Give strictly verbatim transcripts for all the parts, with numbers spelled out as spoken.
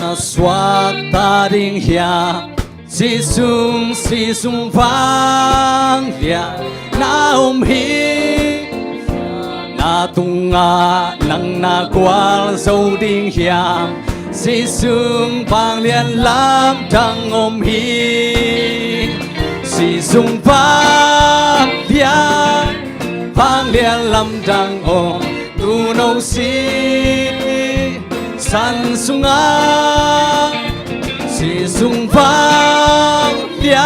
Suakta ding hiam, si sung, si sung vanglian na om hi. Na tungah nang na gualzo ding hiam, si sung vanglian lamdang om hi. Si sung vanglian, vanglian lamdang om, tuuno sisan sungah. Si sung vanglian,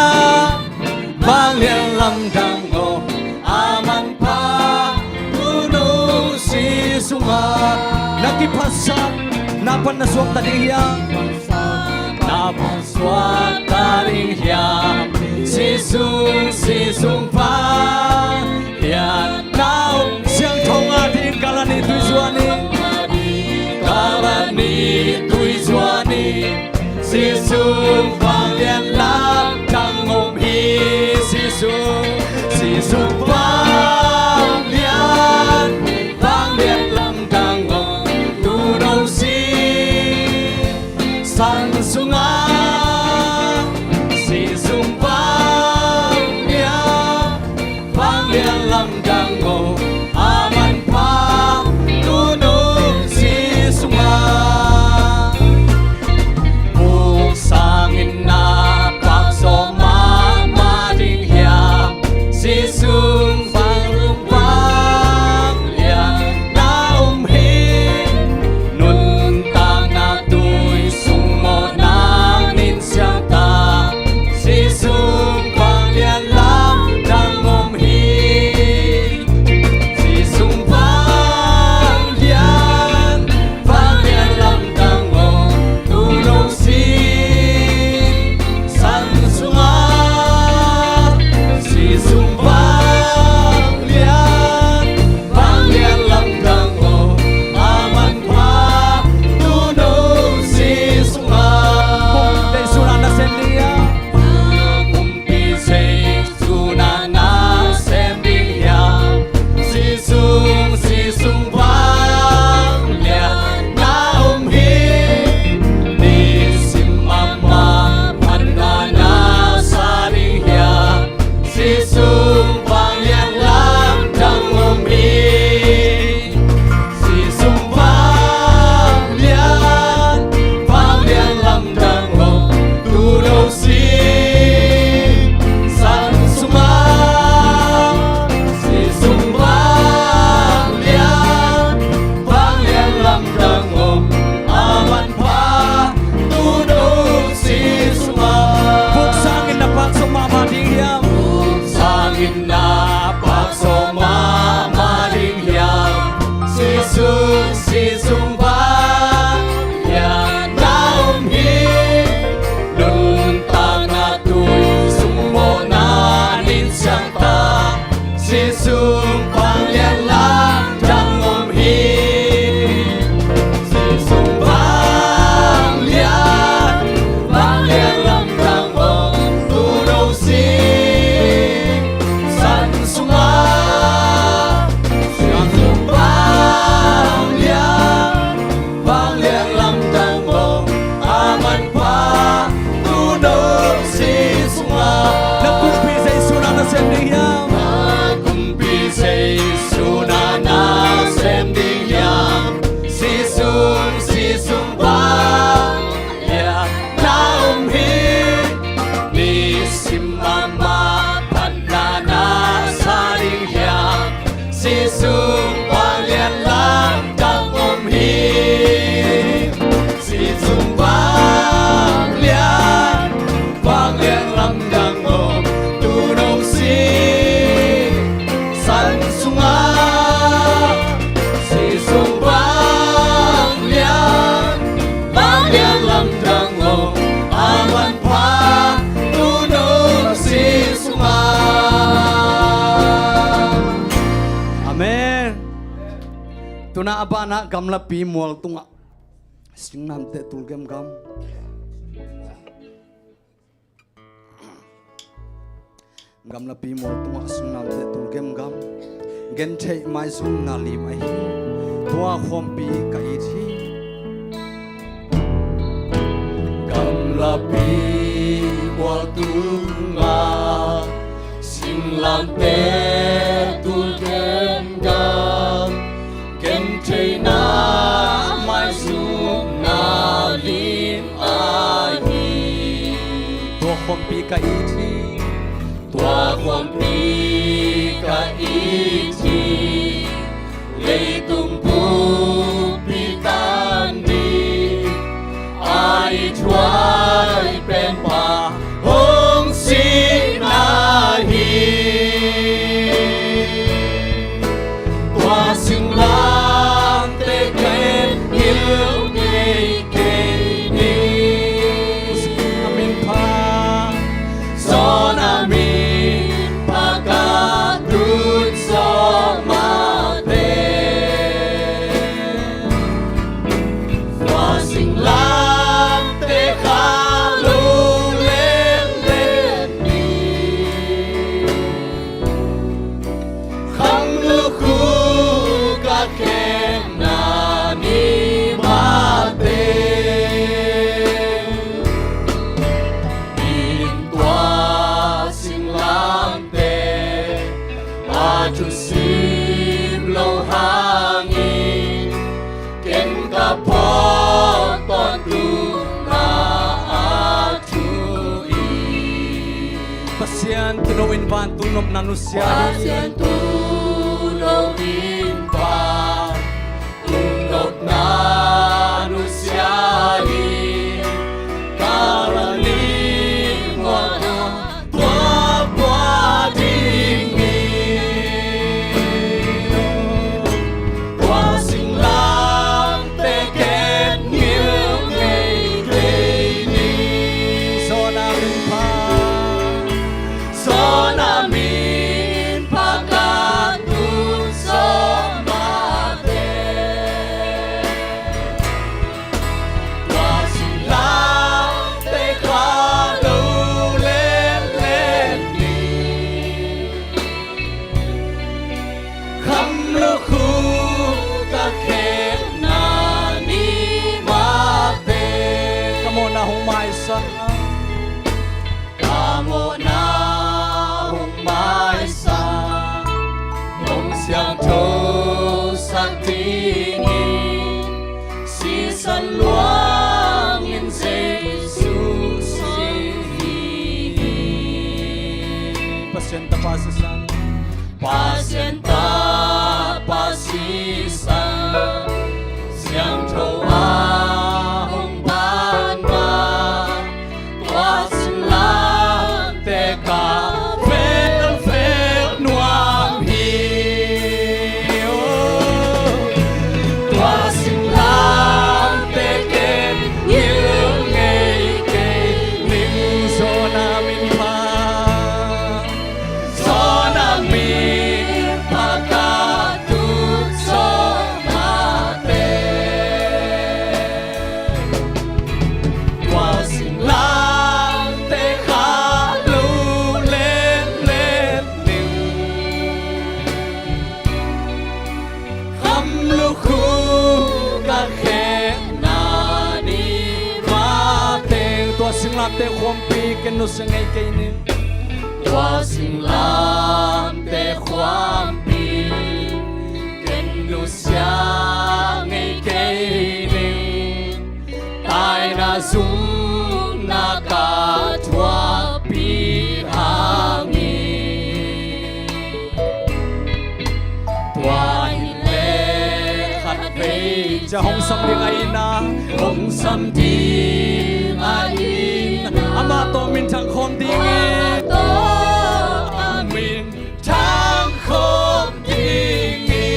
vanglian lamdang om, a manpha tuuno si sungah. Na kiphasakna pan na suakta ding hiam, na pan suakta ding hiam, si sung, si sung vanglian na om. Siangtho ngah ding, galani tui zuan ni, galani tui zuan ni. Si sung vanglian lamdang om hi. Si sung, si sung vanglian, vanglian lamdang om, tuuno sisan sungah. Si sung vanglian, vanglian lamdang om, a manpha tuuno si sungah. Buk sangin na pak sawm mahmah ding hiam, si sung vanglian na om hi. Nuntakna tui sung mawhna nin siangtha, si sung vanglian lamdang om hi. Si sung vanglian, vanglian lamdang om, tuuno sisan sungah. Si sung vanglian, vanglian lamdang om, a manpha tuuno si sungah. Kumpi Jesu na nasem ding hiam, kumpi Jesu na nasem ding hiam, si sung, si sung vanglian na om hi. Nisim mahmah phatna na sa ding hiam, si sung vanglian lamdang om hi. Si sung vanglian, vanglian lamdang om, tuuno sisan sungah. Si sung vanglian, vanglian lamdang om, a manpha tuuno si sungah. Buk sangin na pak sawm mahmah ding hiam, buk sangin na pak sawm mahmah ding hiam, si sung, si sung vanglian na om hi. Nuntakna tui sung mawhna nin siangtha, si sung vanglian lamdang om hi. Si sung vanglian, vanglian lamdang om, tuuno sisan sungah. Si sung vanglian, vanglian lamdang om, a manpha tuuno si sungah. Na kumpi Jesu na nasem ding hiam, na kumpi Jesu na nasem ding hiam, si sung, si sung vanglian na om hi. Nisim mahmah phatna na sa ding hiam, si sung vanglian lamdang om hi. Si sung vanglian, vanglian lamdang om, tuuno sisan sungah. Si sung vanglian, vanglian lamdang om, a manpha tuuno si sungah. Amen. Tu-in a banah gamlapi mual tungah singnamteh tul gemgam. Gamlapi mual tungah singnamteh tul gemgam. Gentheih maizumna lim ahi, tua khuampi ka it hi. Pi bual tungah singlamteh tul gengen, gentheihna maizumna lim ahi. Tua khuampi ka it hi. Tua khuampi ka it hi. Leitung pumpi tan ding a it huai penpa hong sihna hi. Tua singlamteh ken ngilh ngei kei ni. Tua singlamteh ken ngilh ngei kei ni. Tua singlamteh ken ngilh ngei kei ni. Zawn a min pha ka tut zawh mah teh, tua singlamteh kha lo lenlen ni. Kham lukhu ka khekna ni mah teh, in tua singlamteh a thusim lo hangin ken ka phawk tawntung na a thu hi. Pasian tuuno in vantung nopna nusia hi. Pasian tuuno in vantung nopna nusia hi. Kalvari mualna tua pua ding hi. Tua singlamteh ken ngilh ngei kei ni. Zawn a min pha, zawn a min pha ka tut zawh mah teh, tua singlamteh kha lo lenlen ni. Kham lukhu ka khekna ni mah teh, ka mawhna hong maisak, ka mawhna hong maisak, hong siangthosak dingin sisan luangin Jesu sih hi. Pasian tapa sisan, Pasian tapa sisan, siangtho a hong pan mah, tua singlamteh ka felfel nuam hi. Tua singlamteh ken ngilh ngei kei ning. Zawn a min pha, zawn a min pha ka tut zawh mah teh, tua singlamteh kha lo lenlen ning. Kham lukhu ka khekna ni mah teh, tua singlamteh khuampi ken nusia ngei kei ni. Tua singlamteh khuampi ken nusia ngei kei ni. Taina zumna ka thuakpih hangin, tua hi leh khatvei ciang hong sam ding ahihna, hong sam ding ahihna, amah tawh minthang khawm ding hi. Amah tawh a min thang khawm ding hi.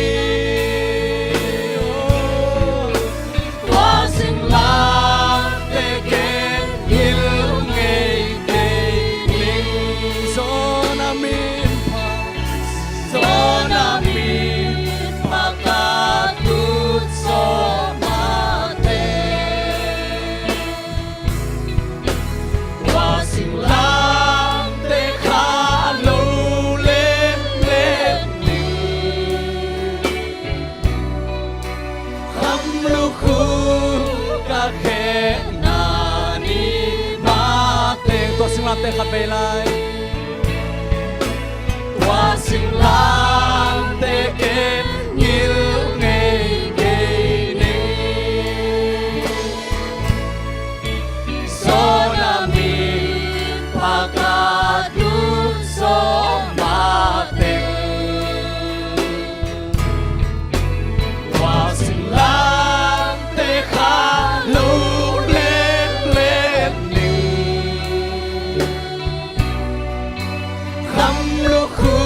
Tua singlamteh ken ngilh ngei kei ning. Zawn a min pha, zawn a min pha ka tut zawh mah teh, tua Lamte khat vei lai. Tua singlamteh ken ngil ngei kei ning. Sona mi paka tu so mate. Tua singlamteh kha lo lem lem ni. Kham lukhu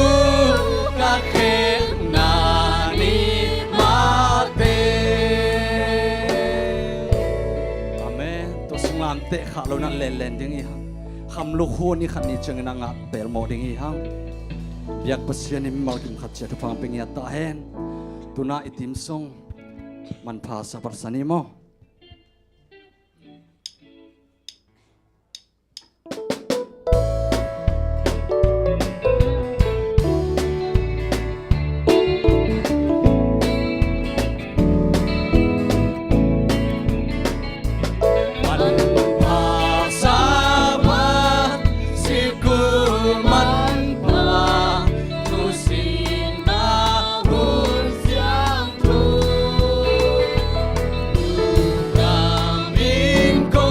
ka khekna ni mate. Amen. Tua singlamteh kha lo na len len ding hi hang. Kham lukhu ni khat ni ciangin a ngah pelmawh ding hi hang. Biak Pasian in mimal kim khat ciat thupha pia ngiat ta hen. Tuna i theme song manpha Sabbath sa ni maw. Manpha Sabbath, sikul manpha, thusinna hun siangtho. Lungdam in ko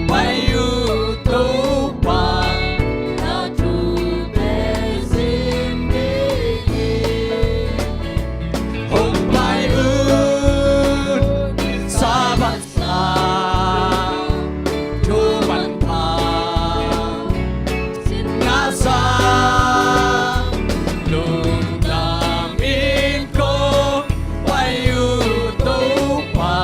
pai uh Topa, na thute sin ding hi. Hong pai un Sabbath sa, thu manpha, sinna sa, lungdam in ko pai uh Topa,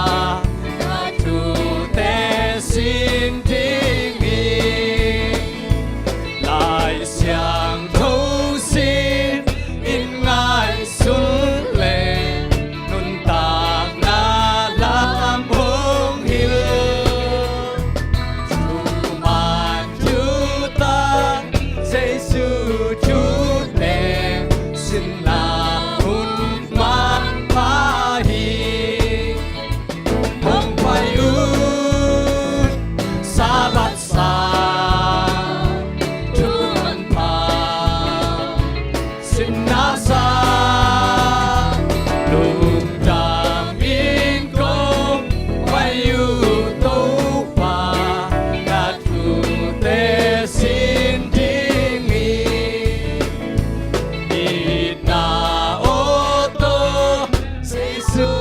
na thute sin ding hi. Lai Siangtho sin in ngaihsun leng, nuntakna lam hong hilh. Thuman thutak Jesu thute, sinna hun manpha hi. Hong pai un Sabbath sa, thu manpha, sinna sa, lungdam in ko pai uh Topa, na thute sin ding hi. Itna aw tawh Jesu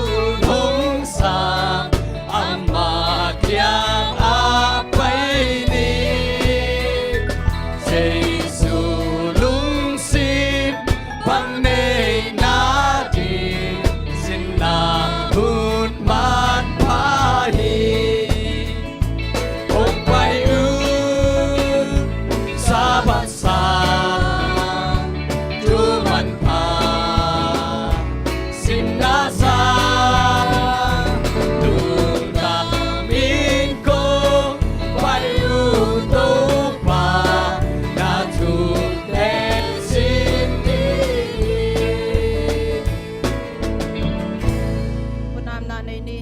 hong sam, ama kiang a pai ni. Jesu lungsim bang nei nading, sinna hun manpha hi. Hong pai un Sabbath sa, thu manpha, sinna sa, lungdam in ko pai uh Topa, na thute sin ding hi. Hunamna nei ni.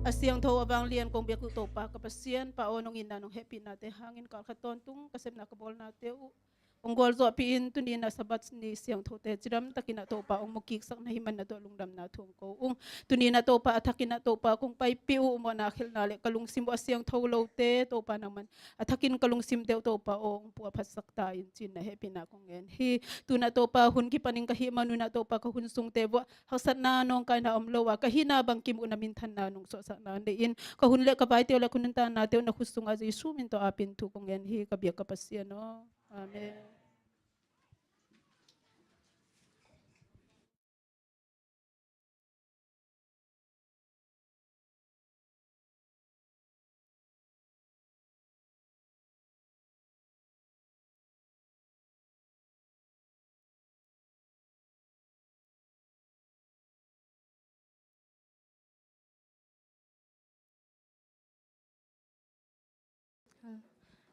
A siangtho a vanglian kong biak uh Topa ka Pasian, Pa aw, nong itna nong hehpihnate hangin kal khat tawntung ka sepna ka bawlnate uh hong gualzawhpih in, tuni na Sabbath ni siangthote cidam takin ah Topa hong mukiksak na hih man na tawh lungdamna thu hong ko ung. Tuni na Topa a thakin ah Topa kong paipih uh mawhna khelhna le ka lungsim uh a siangtho lote Topa nangman a thakin ka lungsimte uh Topa aw hong puahphatsak ta in ci-in na hehpihna kong ngen hi. Tu-in ah Topa hun kipanin ka hih manun ah Topa ka hun sungte vuah haksatna nawngkaina om lo a ka hihna bangkim uh na minthanna nong suahsakna nei in, ka hun le ka vaite uh le ka nuntaknate uh na khut sungah Jesu min tawh apin thu kong ngen hi ka biak ka Pasian aw. Amen.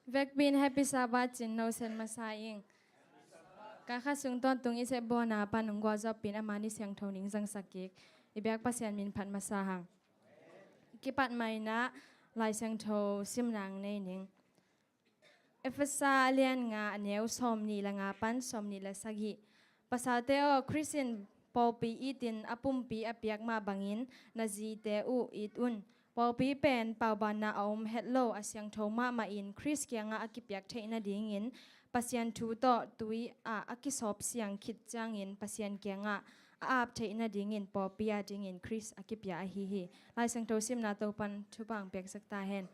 Vekpi in Happy Sabbath ci-in nosen masa ing. Kal khat sung tawntung i sep bawlna pan hong gualzawhpih in ama ni siangtho ning zangsak kik. I biak Pasian min phat masa hang. Kipat mah in ah Lai Siangtho simna nei ning. Efesa a lian nga, a neu sawmnih le nga pan sawmnih le sagih. Pasalte aw, Khrist in pawlpi itin a pumpi a piak mah bangin na zite uh it un. Pawlpi pen paubanna a om het lo, a siangtho mahmah in Khrist kiangah a kipiak theih nadingin Pasian thu tawh tui ah a kisawp siang khit ciangin Pasian kiangah a ap theih nadingin pawlpi a dingin Khrist a kipia ahi hi. Lai Siangtho simna Topan thupha piaksak ta hen.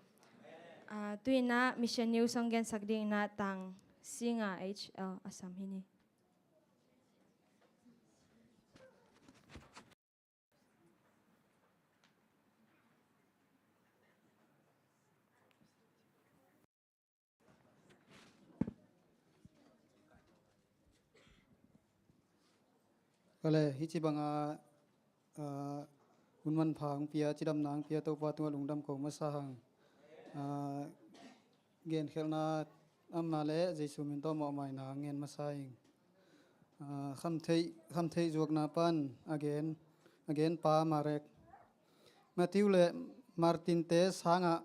Ah, tuinah Mission News hong gensak dingin ah Tang Singa H L a sam hi ni. Kale, hih ci banga, ah, hun manpha hong pia, cidamna hong pia Topa tungah lungdam ko masa hang. Ah, genkhelhna amna le Jesu min tawh mawhmaina ngen masa ing. Ah, khamtheih, khamtheih zuakna pan a gen, a genpa Marek. Matthew le Martin-te sangah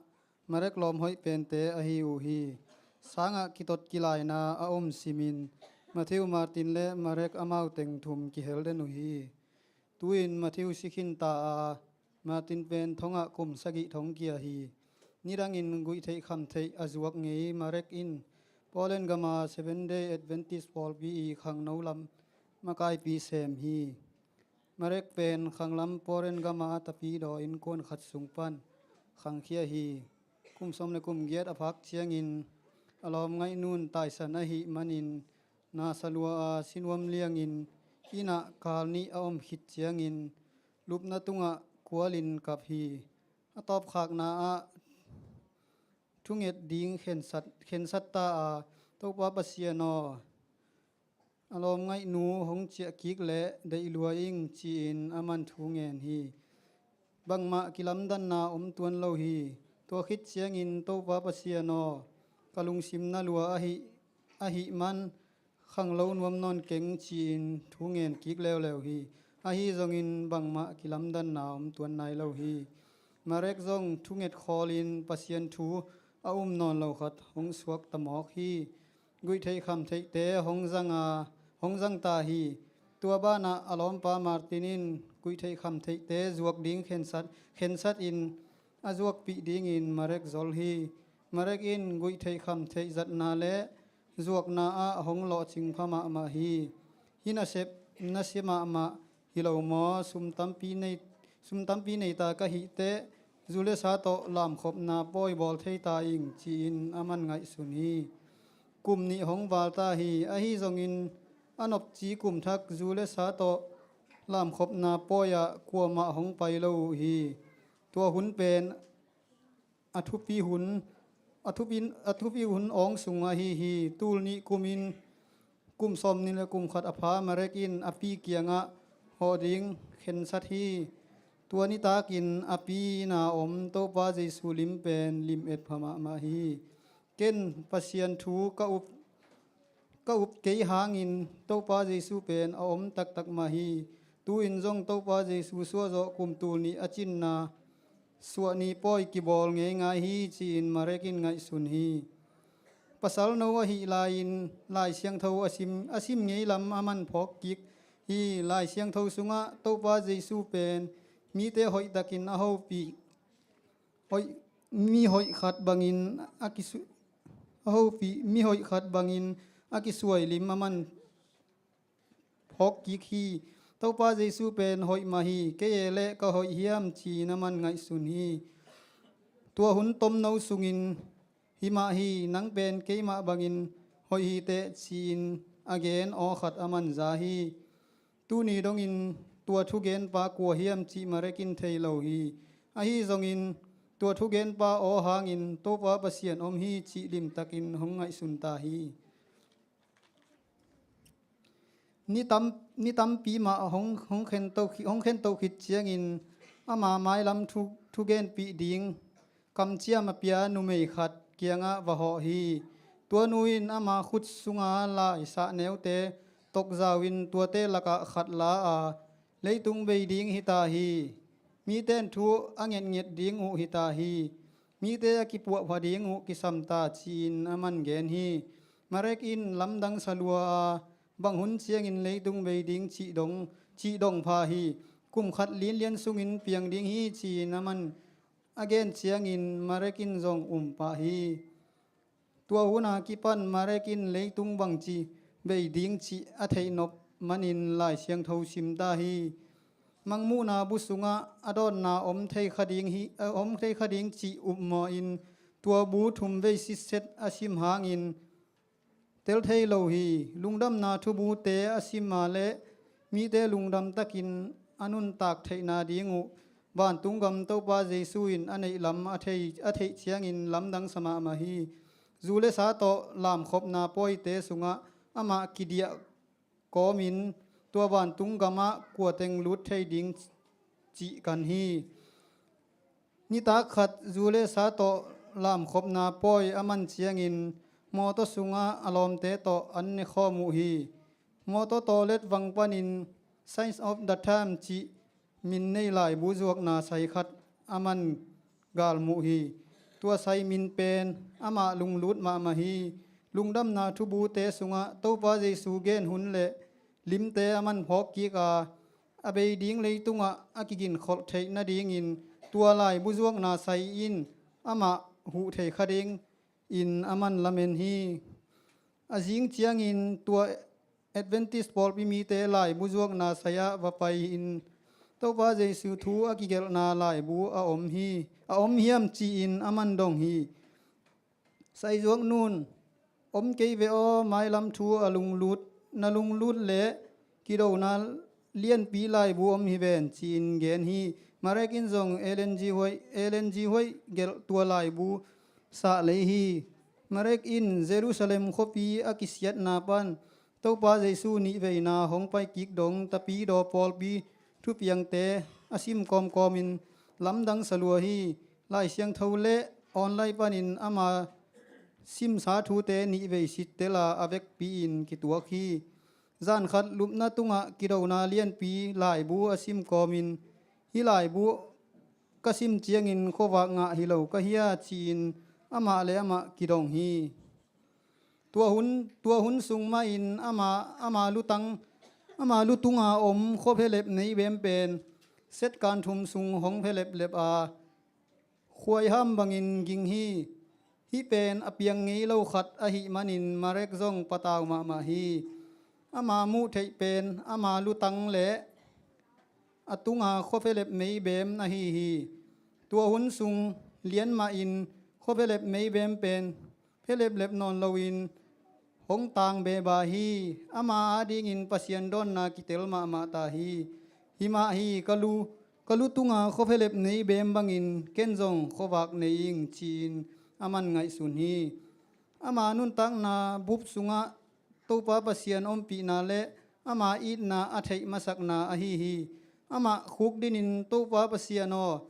Marek lawm hoih pente ahi uh hi. Sangah kitot kilaina a om simin Matthew, Martin le Marek amau teng thum kihel den uh hi. Tu-in Matthew si khinta a, Martin pen thongah kum sagih thong kia hi. Nidangin guihtheih khamtheih a zuak ngei Marek in Poland gama Seventh Day Adventist pawlpi i khangno lam makaipi sem hi. Marek pen khanglam Poland gama tapidaw innkuan khat sung pan khangkhia hi. Kum sawm le kum giat a phak ciangin a lawm ngaihnun taisan ahih manin nasa lua a sinuam liangin innah kal nih a om khit ciangin lupna tungah kualin kap hi. A tawpkhakna ah thunget ding khensat, khensat ta a, Topa Pasian aw, a lawm ngaihnu hong ciah kik leh deih lua ing, ci-in aman thu ngen hi. Bangmah kilamdanna om tuan lo hi. Tua khit ciangin Topa Pasian aw, ka lungsim na lua ahih, ahih man khanglo nuam nawn keng, ci-in thu ngen kik leuleu hi. Ahi zongin bangmah kilamdanna om tuan nai lo hi. Marek zong thunget khawlin Pasian thu a um nawn lo khat hong suak ta mawk hi. Guihtheih khamtheihte hong zang a, hong zang ta hi. Tua banah a lawmpa Martin in guihtheih khamtheihte zuak ding khensat, khensat in a zuakpih dingin Marek zol hi. Marek in guihtheih khamtheih zatna le zuakna ah hong lawhcing pha mahmah hi. Hih nasep, nasia mahmah hi lo maw? Sum tampi nei, sum tampi nei ta ka hih teh, zu le sa tawh lamkhopna pawi bawl thei ta ing, ci-in aman ngaihsun hi. Kum nih hong val ta hi. Ahi zongin a nopci kum thak zu le sa tawh lamkhopna pawi ah kuamah hong pai lo uh hi. Tua hun pen a thupi hun, a thupi, a thupi hun awng sung ahi hi. Tul nih kumin kum sawmnih le kum khat a pha Marek in a pi kiangah hawh ding khensat hi. Tua nitakin a pi inn a om Topa Jesu lim pen lim et pha mahmah hi. Ken Pasian thu ka up, ka up kei hangin Topa Jesu pen a om taktak mah hi. Tu-in zong Topa Jesu suahzawh kum tul nih a cinna suahni pawi kibawl ngeingai hi, ci-in Marek in ngaihsun hi. Pasalno ahih lai-in Lai Siangtho a sim, a sim ngei lam aman phawk kik hi. Lai Siangtho sungah Topa Jesu pen mite hoihtakin a hopih, hoih, mi hoih khat bangin a kisu-, a hopih, mi hoih khat bangin a kisuai lim aman phawk kik hi. Topa Jesu pen hoih mah hi. Kei e leh ka hoih hiam, ci-in aman ngaihsun hi. Tua hun tomno sungin, hi mah hi, nang pen keimah bangin hoih hi teh, ci-in a gen aw khat aman za hi. Tuni dongin tua thugenpa kua hiam cih Marek in thei lo hi. Ahi zongin tua thugenpa aw hangin Topa Pasian om hi cih limtakin hong ngaihsun ta hi. Ni tam, ni tampi mah hong, hong khentoh khi-, hong khentoh khit ciangin ama mailam thu, thugenpih ding kamciam a pia numei khat kiangah va hawh hi. Tua nu in ama khut sunga lai sahneute tokzau in tuate lakah khat la a, leitung bei ding hi ta hi. Mite in thu a ngetnget ding uh hi ta hi. mite a kipuahpha ding uh kisam ta, ci-in aman gen hi. Marek in lamdang sa lua a, bang hun ciangin leitung bei ding cih dong, cih dong pha hi. Kum khat linlian sungin piang ding hi, ci-in aman a gen ciangin Marek in zong um pah hi. Tua hun a kipan Marek in leitung bangci bei ding cih a theih nop manin Lai Siangtho sim ta hi. Mangmuhna bu sungah a dawnna om thei kha ding hi, a om thei kha ding cih upmawh in tua bu thum vei sitset a sim hangin tel thei lo hi. Lungdamna thubute a sim a leh mite lungdam takin a nuntak theihna ding uh vantung gam Topa Jesu in a neih lam a thei, a theih ciangin lamdang sa mahmah hi. Zu le sa tawh lamkhopna pawite sungah amah kidiah kawmin tua vantung gamah kua teng lut thei ding cih kan hi. Nitak khat zu le sa tawh lamkhopna pawi a man ciangin mawtaw sungah a lawmte tawh an ne khawm uh hi. Mawtaw tawlet vang panin Signs of the Time cih min nei laibu zuakna sai khat a man galmuh hi. Tua sai min pen amah lunglut mahmah hi. Lungdamna thubute sungah Topa Jesu gen hun le limte a man phawk kik a, a bei ding leitungah a kiginkholh theih nadingin tua laibu zuakna sai in amah huh thei kha ding in a man lamen hi. A zing ciangin tua Adventist pawlpi mite laibu zuakna sai-ah va pai-in Topa Jesu thu a kigelhna laibu a om hi, a om hiam ci-in a man dong hi. Saizuak nun, om kei ve aw, mailam thu a lunglut, na lunglut leh kidona lianpi laibu om hi ven, ci-in gen hi. Marek in zong Ellen G. White, Ellen G. White gelh tua laibu sah lei hi. Marek in Jerusalem khuapi a kisiatna pan Topa Jesu nihveina hong pai kik dong tapidaw pawlpi thupiangte a sim kawmkawmin lamdang sa lua hi. Lai Siangtho le online panin ama simsa thute nihvei sittel a, a vekpi-in kituak hi. Zan khat lupna tungah kidona lianpi laibu a sim kawmin, hih laibu ka sim ciangin khuavak ngah hi lo ka hia, ci-in amah le amah kidong hi. Tua hun, tua hun sung mahin ama, ama lutang, ama lutunga om khuaphelep neibem pen setkan thum sung hong pheleplep a, khuaiham bangin ging hi. Hih pen a piang ngei lo khat ahih manin Marek zong patau mahmah hi. Ama muh theih pen ama lutang le a tunga khuaphelep neibem ahi hi. Tua hun sung lian mahin khuaphelep neibem pen pheleplep nawn loin hong tang beba hi. Ama adingin Pasian dawnna kitel mahmah ta hi. Hi mah hi, ka lu, ka lu tunga khuaphelep neibem bangin ken zong khuavak nei ing, ci-in a man ngaihsun hi. Ama nuntakna bup sungah Topa Pasian ompihna le ama itna a theih masakna ahi hi. Amah khukdinin, Topa Pasian aw,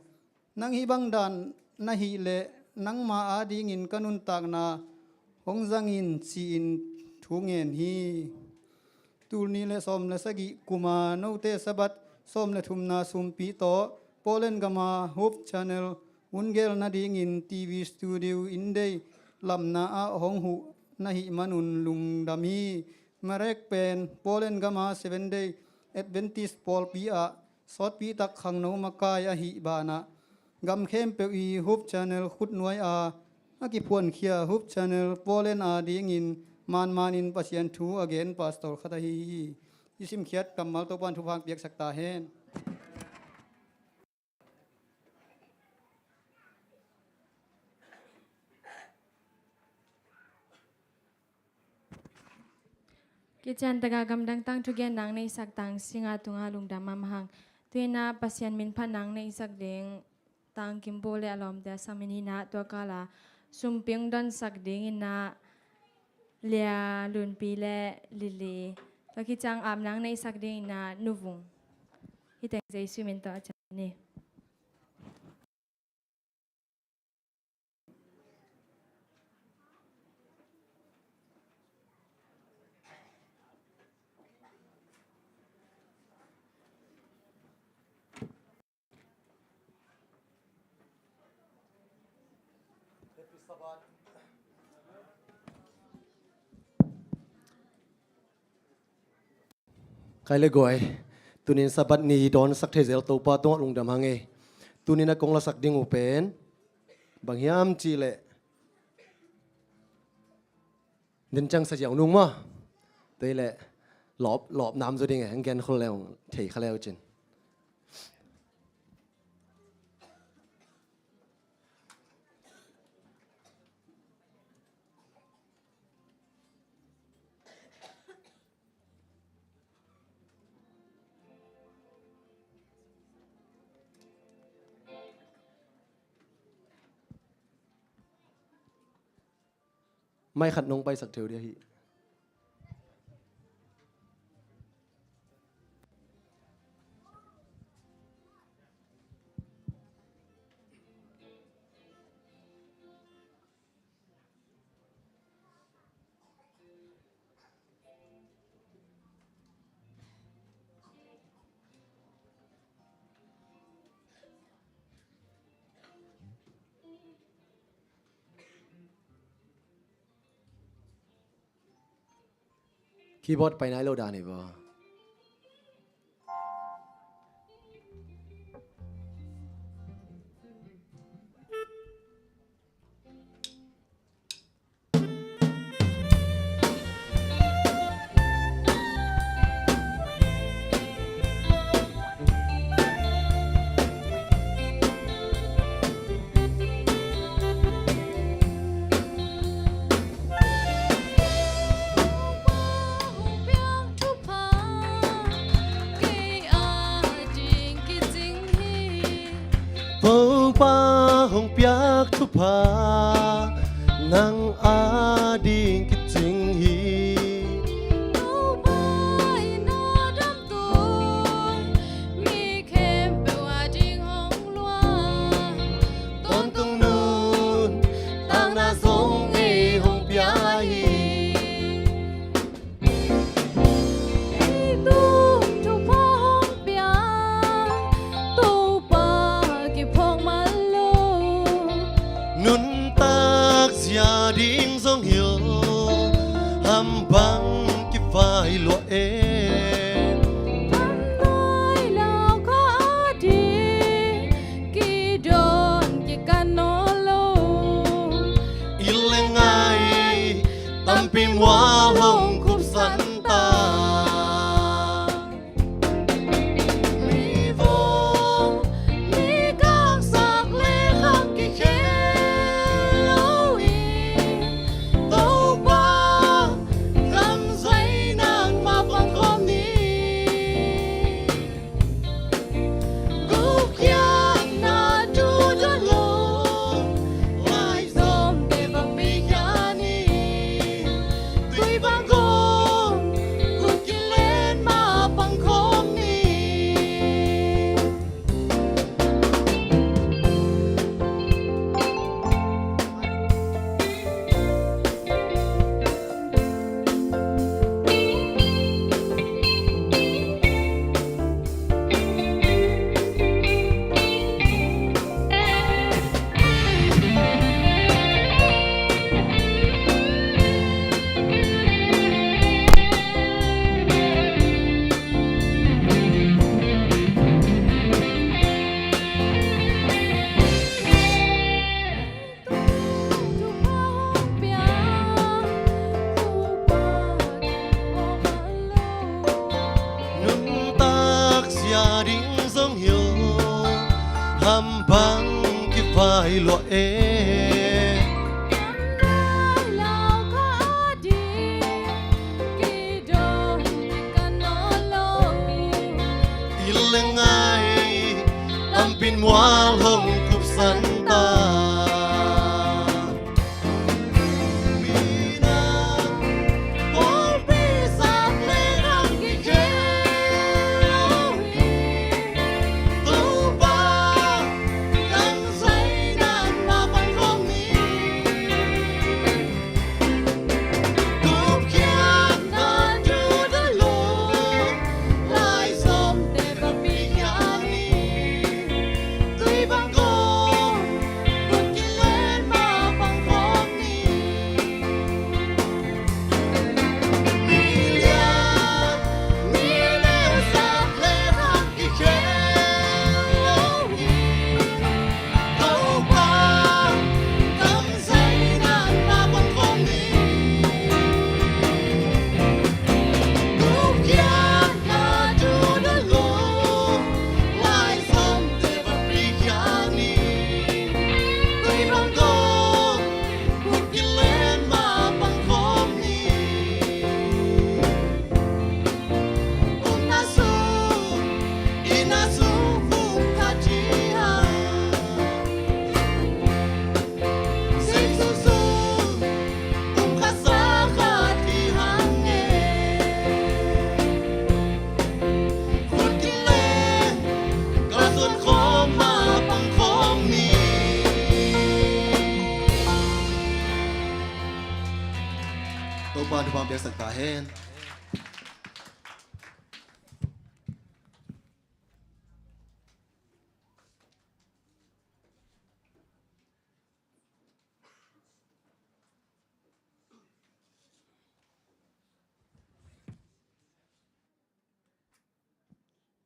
nang hih bang dan na hih leh nangma adingin ka nuntakna hong zang in, ci-in thu ngen hi. Tul nih le sawm le sagih kuma note Sabbath sawm le thumna sumpi tawh Poland gama Hope Channel hun gel nadingin T V studio inn dei lamna ah hong huh na hih manun lungdam hi. Marek pen Poland gama Seven Day Adventist pawlpi ah sawtpi tak khangno makai ahih banah gam khempeuh i Hope Channel khutnuai a a kiphuankhia Hope Channel Poland adingin manmanin Pasian thu a gen pastor khat ahi hi. I simkhiat kammal Topa'n thupha piaksak ta hen. Kician taka gamdang tangthu gen nang neihsak Tang Singa tunga lungdam mahmah hang. Tu-in ah Pasian min phat nang neihsak ding Tang Kimbo le a lawmte a samin in ah tua kala sumping donsak dingin ah Lia Lunpi le Lili, tua khit ciang ap nang neihsak dingin ah Nu Vung. Hih teng Jesu min tawh a ciam ni. Kai le guai, tunin Sabbath ni dawnsak thei zel Topa tungah lungdam hang ei. Tunin a kong lasak ding uh pen bang hiam cih leh, nin ciang sa ziau nung maw. Tua hi leh lawp, lawp nam zaw ding e, hong gen khol le hong thei kha le uh cin. Mai khat nong paisak theu dia hi. Keyboard pai nai lo dan hi baw. Topa hong piak thupha nang ading kicing hi. Topa in a damdawi mi khempeuh ading hong luang. Tawntung nuntakna zong ei hong pia hi. Tung thupha hong pia Topa kiphawk man lo. Nuntak zia ding zong hi lo, ham bang kivai lua e. Ham nai lau kha ading kidawn kikan nawn lo. I le ngai tampi mual hong khupsan ta. Mi vawng mi kangsak le khang kikhel lo hi. Topa kamzai nangmah pang khawm ni. Gupkhiatna tu dawn lo, laizawmte bang pia khia ni. Tui bang gawm, gupkhiat len mah pang khawm ni. Nuntak zia ding zong hi lo, ham bang kivai lua e. I le ngai tampin mual hong khupsan ta. Topa thupha piaksak ta hen.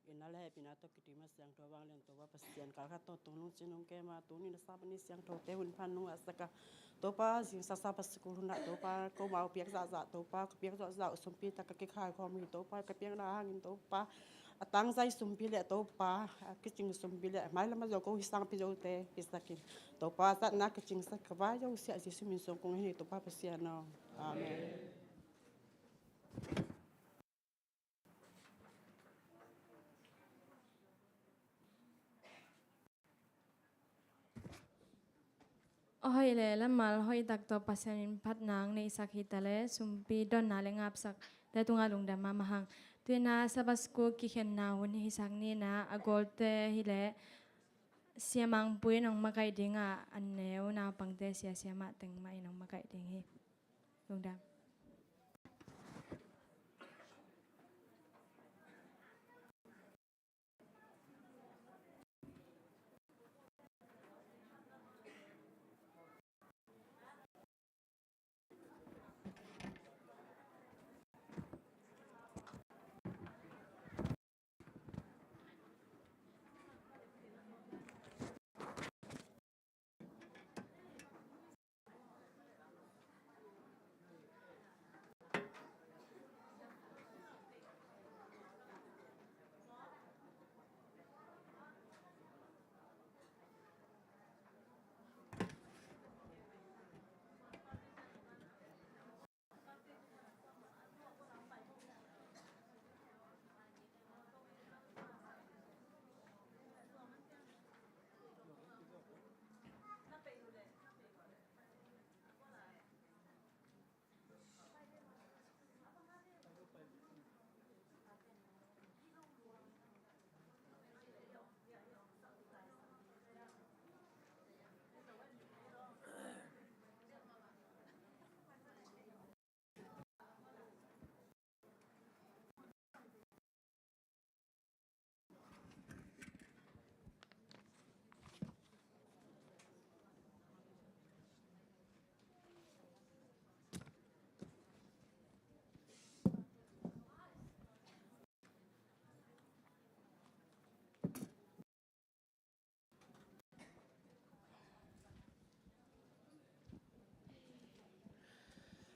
Ina le hehpihna tawh kidim a siangtho vanglian Topa Pasian, kalkhat tawh tungnung cihnung kem a, tuni na Sabbath ni siangthote hun pha nung a saka Topa, zingsasa Pasukul hunah Topa, ko mau piak zahzah Topa, ka piak zahzah uh sumpi tak ka kikhai khawm hi Topa, ka piakna hangin Topa, a tangzai sumpi le Topa, a kicing sumpi le mailam a zo ko hi sangpi zote hisakin Topa, zatna kicingsak ka vai zo siah Jesu min sung kong hi Topa Pasian aw. Amen. A hoih le lammal hoih tak tawh Pasian in phatna ang neihsak hi ta le, sumpi donna le ngapsak te tungah lungdam mahmah hang. Tuina Sabbath School kikhenna hun hisak nina a golte hi le, Sia Mangpui in hong makaih dingah a neu naupangte sia sia mah teng mah in hong makaih ding hi. Lungdam.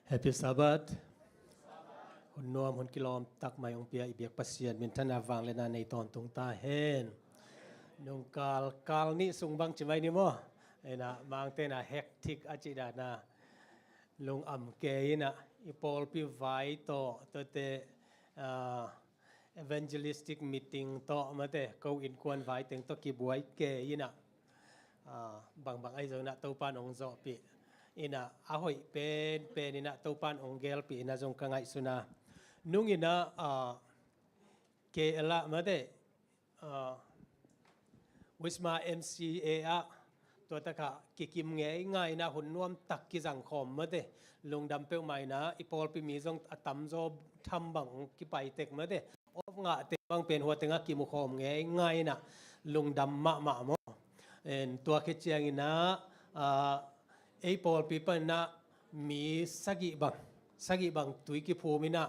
Happy Sabbath. Hun nuam, hun kilawm tak mai hong pia i biak Pasian minthanna vangliatna nei tawntung ta hen. Nungkal kal nih sung bang ci mai ni maw? Ina mangte na hektik a cih dana lungam kei ina i pawlpi vai tawh tuate, ah, evangelistic meeting tawh mate, ko innkuan vai teng tawh kibuai kei ina, ah, bangbang ahi zong ina Topan hong zawhpih ina, a hoih penpen ina Topan hong gelpih ina zong ka ngaihsuna. Nung ina, ah, K L ah mate, ah, Wisma M C A ah tua takah kikim ngei ngai ina hun nuam tak kizang khawm mate, lungdam peuhmah ina i pawlpi mi zong a tamzaw tham bang kipai tek mate, off ngahte bang pen hua tengah kimu khawm ngei ngai ina lungdam mahmah maw. En, tua khit ciang ina, ah, ei pawlpi pan ina mi sagih bang, sagih bang tui kiphum ina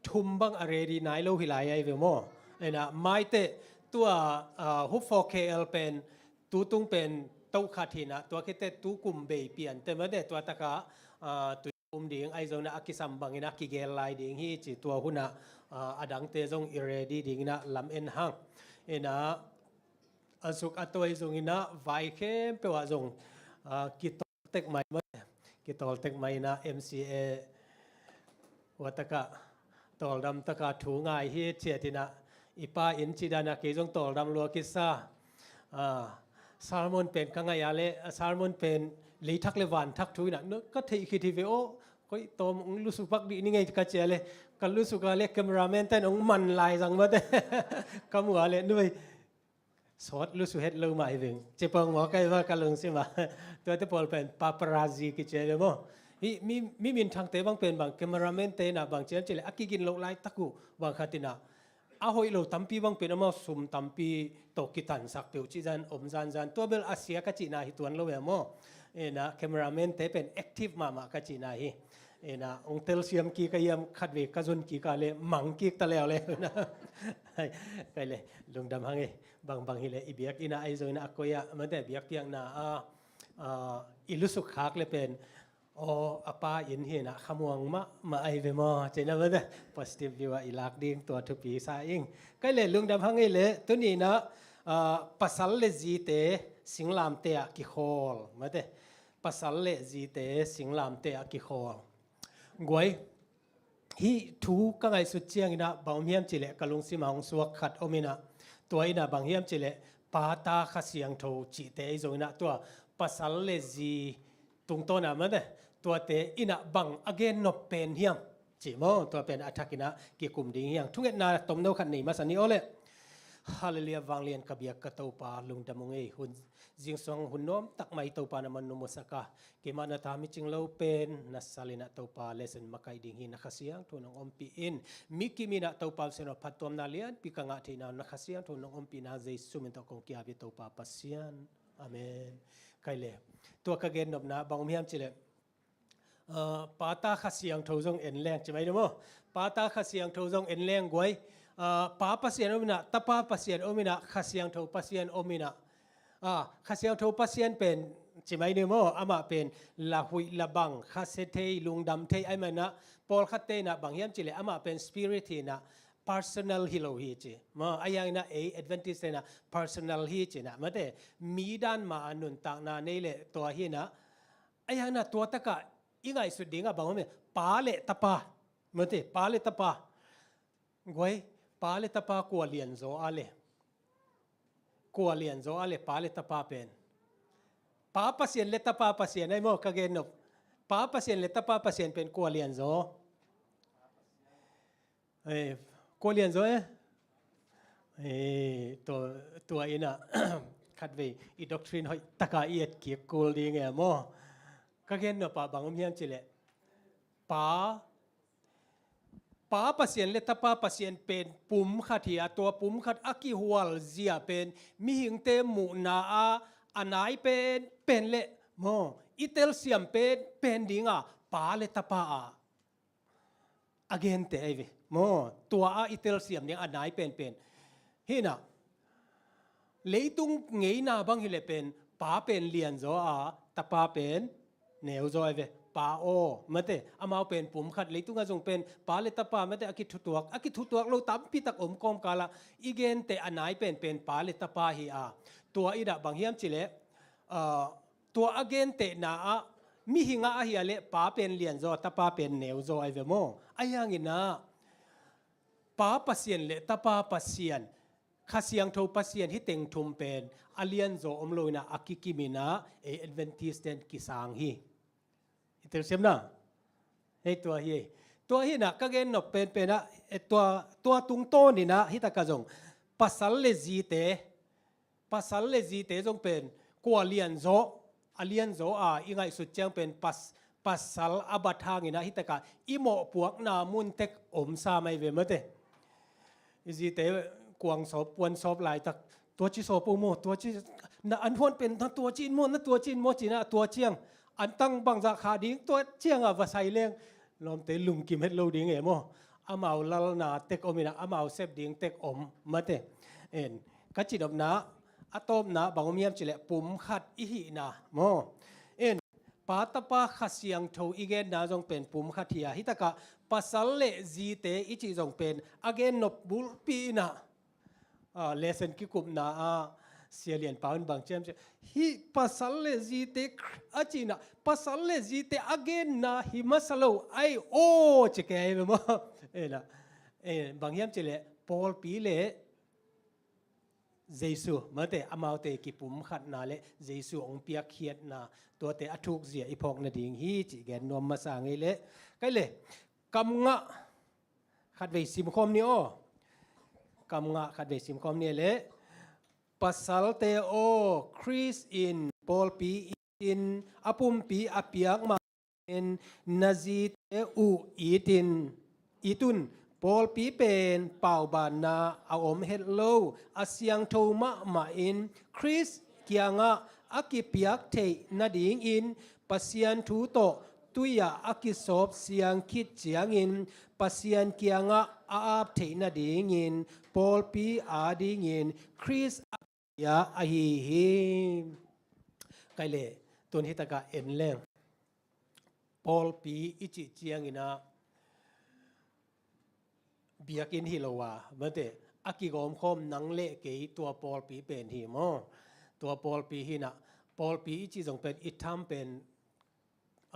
thum bang a ready nai lo hi lai ai ve maw. Ina maite tua, ah, Hope for K L pen tutung pen tohkhat hi ina tua khit teh tukum bei pian te mate tua takah, ah, tui um ding ahi zong ina a kisam bang ina kigel lai ding hi ci tua hun ah, ah, a dangte zong i ready ding ina lam en hang. Ina a suk a toi zong ina vai khempeuh ah zong, ah, kitawl tek mai mate, kitawl tek mai ina M C A hua takah tawldam takah thu ngai hi ciat ina i pa in cih dana kei zong tawldam lua kisa. Ah, sermon pen ka ngai a le, ah, sermon pen leithak le vanthak thu ina ka theih khit hi ve aw, koi tawm hong lusu pak dih ni ngei ka ci a le, ka lusu ka le cameraman ten hong man lai zang mate. Ka mu a le nui sawt lusu het lo mah hi veng. Ci pong maw kai va ka lungsim a. Tuate pawl pen paparazzi kici a le maw. Hih mi, mi minthangte bang pen bang, cameraman te inah bang ci hiam cih leh a kigin loh laitak uh bang khat inah a hoih lo tampi bang pen amau sum tampi tawh kitansak peuh cih zan om zanzan. Tua bel a sia ka cihna hi tuan lo e maw. Inah cameraman te pen active mahmah ka cihna hi. Inah ong telsiam kik a hiam, khatvei ka zon kik a leh mang kik ta leuleu. Hai, kai le, lungdam hang e. Bangbang hi leh i biakinn ah ahi zongin ah a koi ah mate biakpiakna ah, ah, i lusuk khak le pen aw, a pa inn hi inah khamuang mahmah ahi ve maw, ci inah mate positive view ah i lak ding tua thupi sa ing. Kai le, lungdam hang e le, tuni inah, ah, pasal le zite singlamteh ah kikhawl mate. Pasal le zite singlamteh ah kikhawl. Guai, hih thu ka ngaihsut ciangin ah bang om hiam cih leh ka lungsim ah hong suak khat om inah, tua inah bang hiam cih leh Pa, Ta, Kha Siangtho cihte ahi zongin ah tua pasal le zi tungtawn ah mate, tuate inah bang a gennop pen hiam ci maw, tua pen a thak inah kikum ding hi hang. Thungetna tomno khat nei masa ni aw le. Halleluiah, vanglian ka biak ka Topa, lungdam ung ei. Hun, zingsang hun nuam tak mai Topa na man numusak a, keimah na ta micing lo pen na sal inah Topa lesson makaih ding hi. Na Kha Siangtho nong ompih in, mi kim inah Topa Pasian aw, phattuamna lianpi ka ngah theihna na Kha Siangtho nong ompihna Jesu min tawh kong ki-ap hi Topa Pasian. Amen. Kai le, tua ka gennopna bang om hiam cih leh, ah, Pa, Ta, Kha Siangtho zong en leng ci mai ni maw. Pa, Ta, Kha Siangtho zong en leng guai. Ah, Pa Pasian om inah, Tapa Pasian om inah, Kha Siangtho Pasian om inah. Ah, Kha Siangtho Pasian pen ci mai ni maw, amah pen la huih la bang, khasia thei, lungdam thei ahi manin ah, pawlkhatte inah bang hiam cih leh amah pen spirit hi inah, personal hi lo hi ci maw. Ahi hangin ah ei Adventist te inah personal hi ci inah mate, mi dan mah a nuntakna nei le tua hi inah. Ahi hangin ah tua tak ah i ngaihsut ding ah bang om e, Pa le Tapa mate, Pa le Tapa. Guai, Pa le Tapa kua lianzaw a le? Kua lianzaw a le Pa le Tapa pen? Pa Pasian le Tapa Pasian ahi maw, ka gennop. Pa Pasian le Tapa Pasian pen kua lianzaw? Eh, kua lianzaw e? Eh, tua, tua inah khatvei i doctrine hoih tak a i et kik kul ding e maw. Ka gennop ah bang om hiam cih leh, Pa, Pa Pasian le Tapa Pasian pen pum khat hi a, tua pum khat a kihual zia pen mihingte muhna ah a nai pen pen le maw, i telsiam pen pen ding a, Pa le Tapa ah a genteh ahi ve maw. Tua ah i telsiam ding a nai penpen hi inah, leitung ngeina bang hi leh pen Pa pen lianzaw a, Tapa pen neuzaw ahi ve. Pa aw mate, amau pen pum khat, leitung ah zong pen Pa le Tapa mate a kithutuak, a kithutuak lo tampi tak om kawmkal ah i genteh a nai penpen Pa le Tapa hi a. Tua inah bang hiam cih leh, ah, tua a gentehna ah mihing ah ahi a leh Pa pen lianzaw, Tapa pen neuzaw ahi ve maw. Ahi hangin ah Pa Pasian le Tapa Pasian, Kha Siangtho Pasian, hih teng thum pen a lianzaw om lo inah a kikim inah ei Adventist ten kisang hi. I telsiam na? Hei, tua hi. Tua hi inah ka gennop penpen ah, eh, tua, tua tungtawn inah hih tak ah zong pasal le zite, pasal le zite zong pen kua lianzaw, a lianzaw a i ngaihsut ciang pen pas, pasal a bat hangin ah hih tak ah i mawhpuakna mun tek om sa mai ve mate. I zite kuang sawp, puan sawp laitak, tua ci sawp uh maw, tua ci, na an huan pen na tua ci in maw, na tua ci in maw ci inah, tua ciang an tang bangzah kha ding, tua ciang ah va sai leng lawmte lungkim het lo ding e maw. Amau lalna tek om inah, amau sep ding tek om mate. En, ka cihnopna a tawpna bang om hiam cih leh pum khat i hihna maw. En, Pa, Tapa, Kha Siangtho i genna zong pen pum khat hi a, hih tak ah pasal le zite i cih zong pen a gennop bulpi inah, ah, lesson kikupna ah Sia Lian Pau in bang ci hiam cih leh, hih pasal le zite a cih inah, pasal le zite a genna hi masa lo ahi aw ci kei ve maw. Ei la, eh, bang hiam cih leh pawlpi le Jesu mate, amaute kipumkhatna le Jesu hong piakkhiatna, tuate a thukzia i phawk nading hi cih gen nuam masa ngei leh. Kai le, kam ngah khatvei simkhawm ni aw. Kam ngah khatvei simkhawm ni leh. Pasalte aw, Khrist in pawlpi in a pumpi a piak mah in na zite uh itin, itun pawlpi pen paubanna a om het lo, a siangtho mahmah in Khrist kiangah a kipiak theih nadingin Pasian thu tawh tui-ah a kisawp siang khit ciangin Pasian kiangah a ap theih nadingin pawlpi adingin Khrist a pia ahi hi. Kai le, tun hitakah en leng. Pawlpi i cih cianginah biakinn hi lo a, mate, a kigawmkhawm nang le kei tua pawlpi pen hi maw? Tua pawlpi hinah, pawlpi i cih zong pen i tham pen,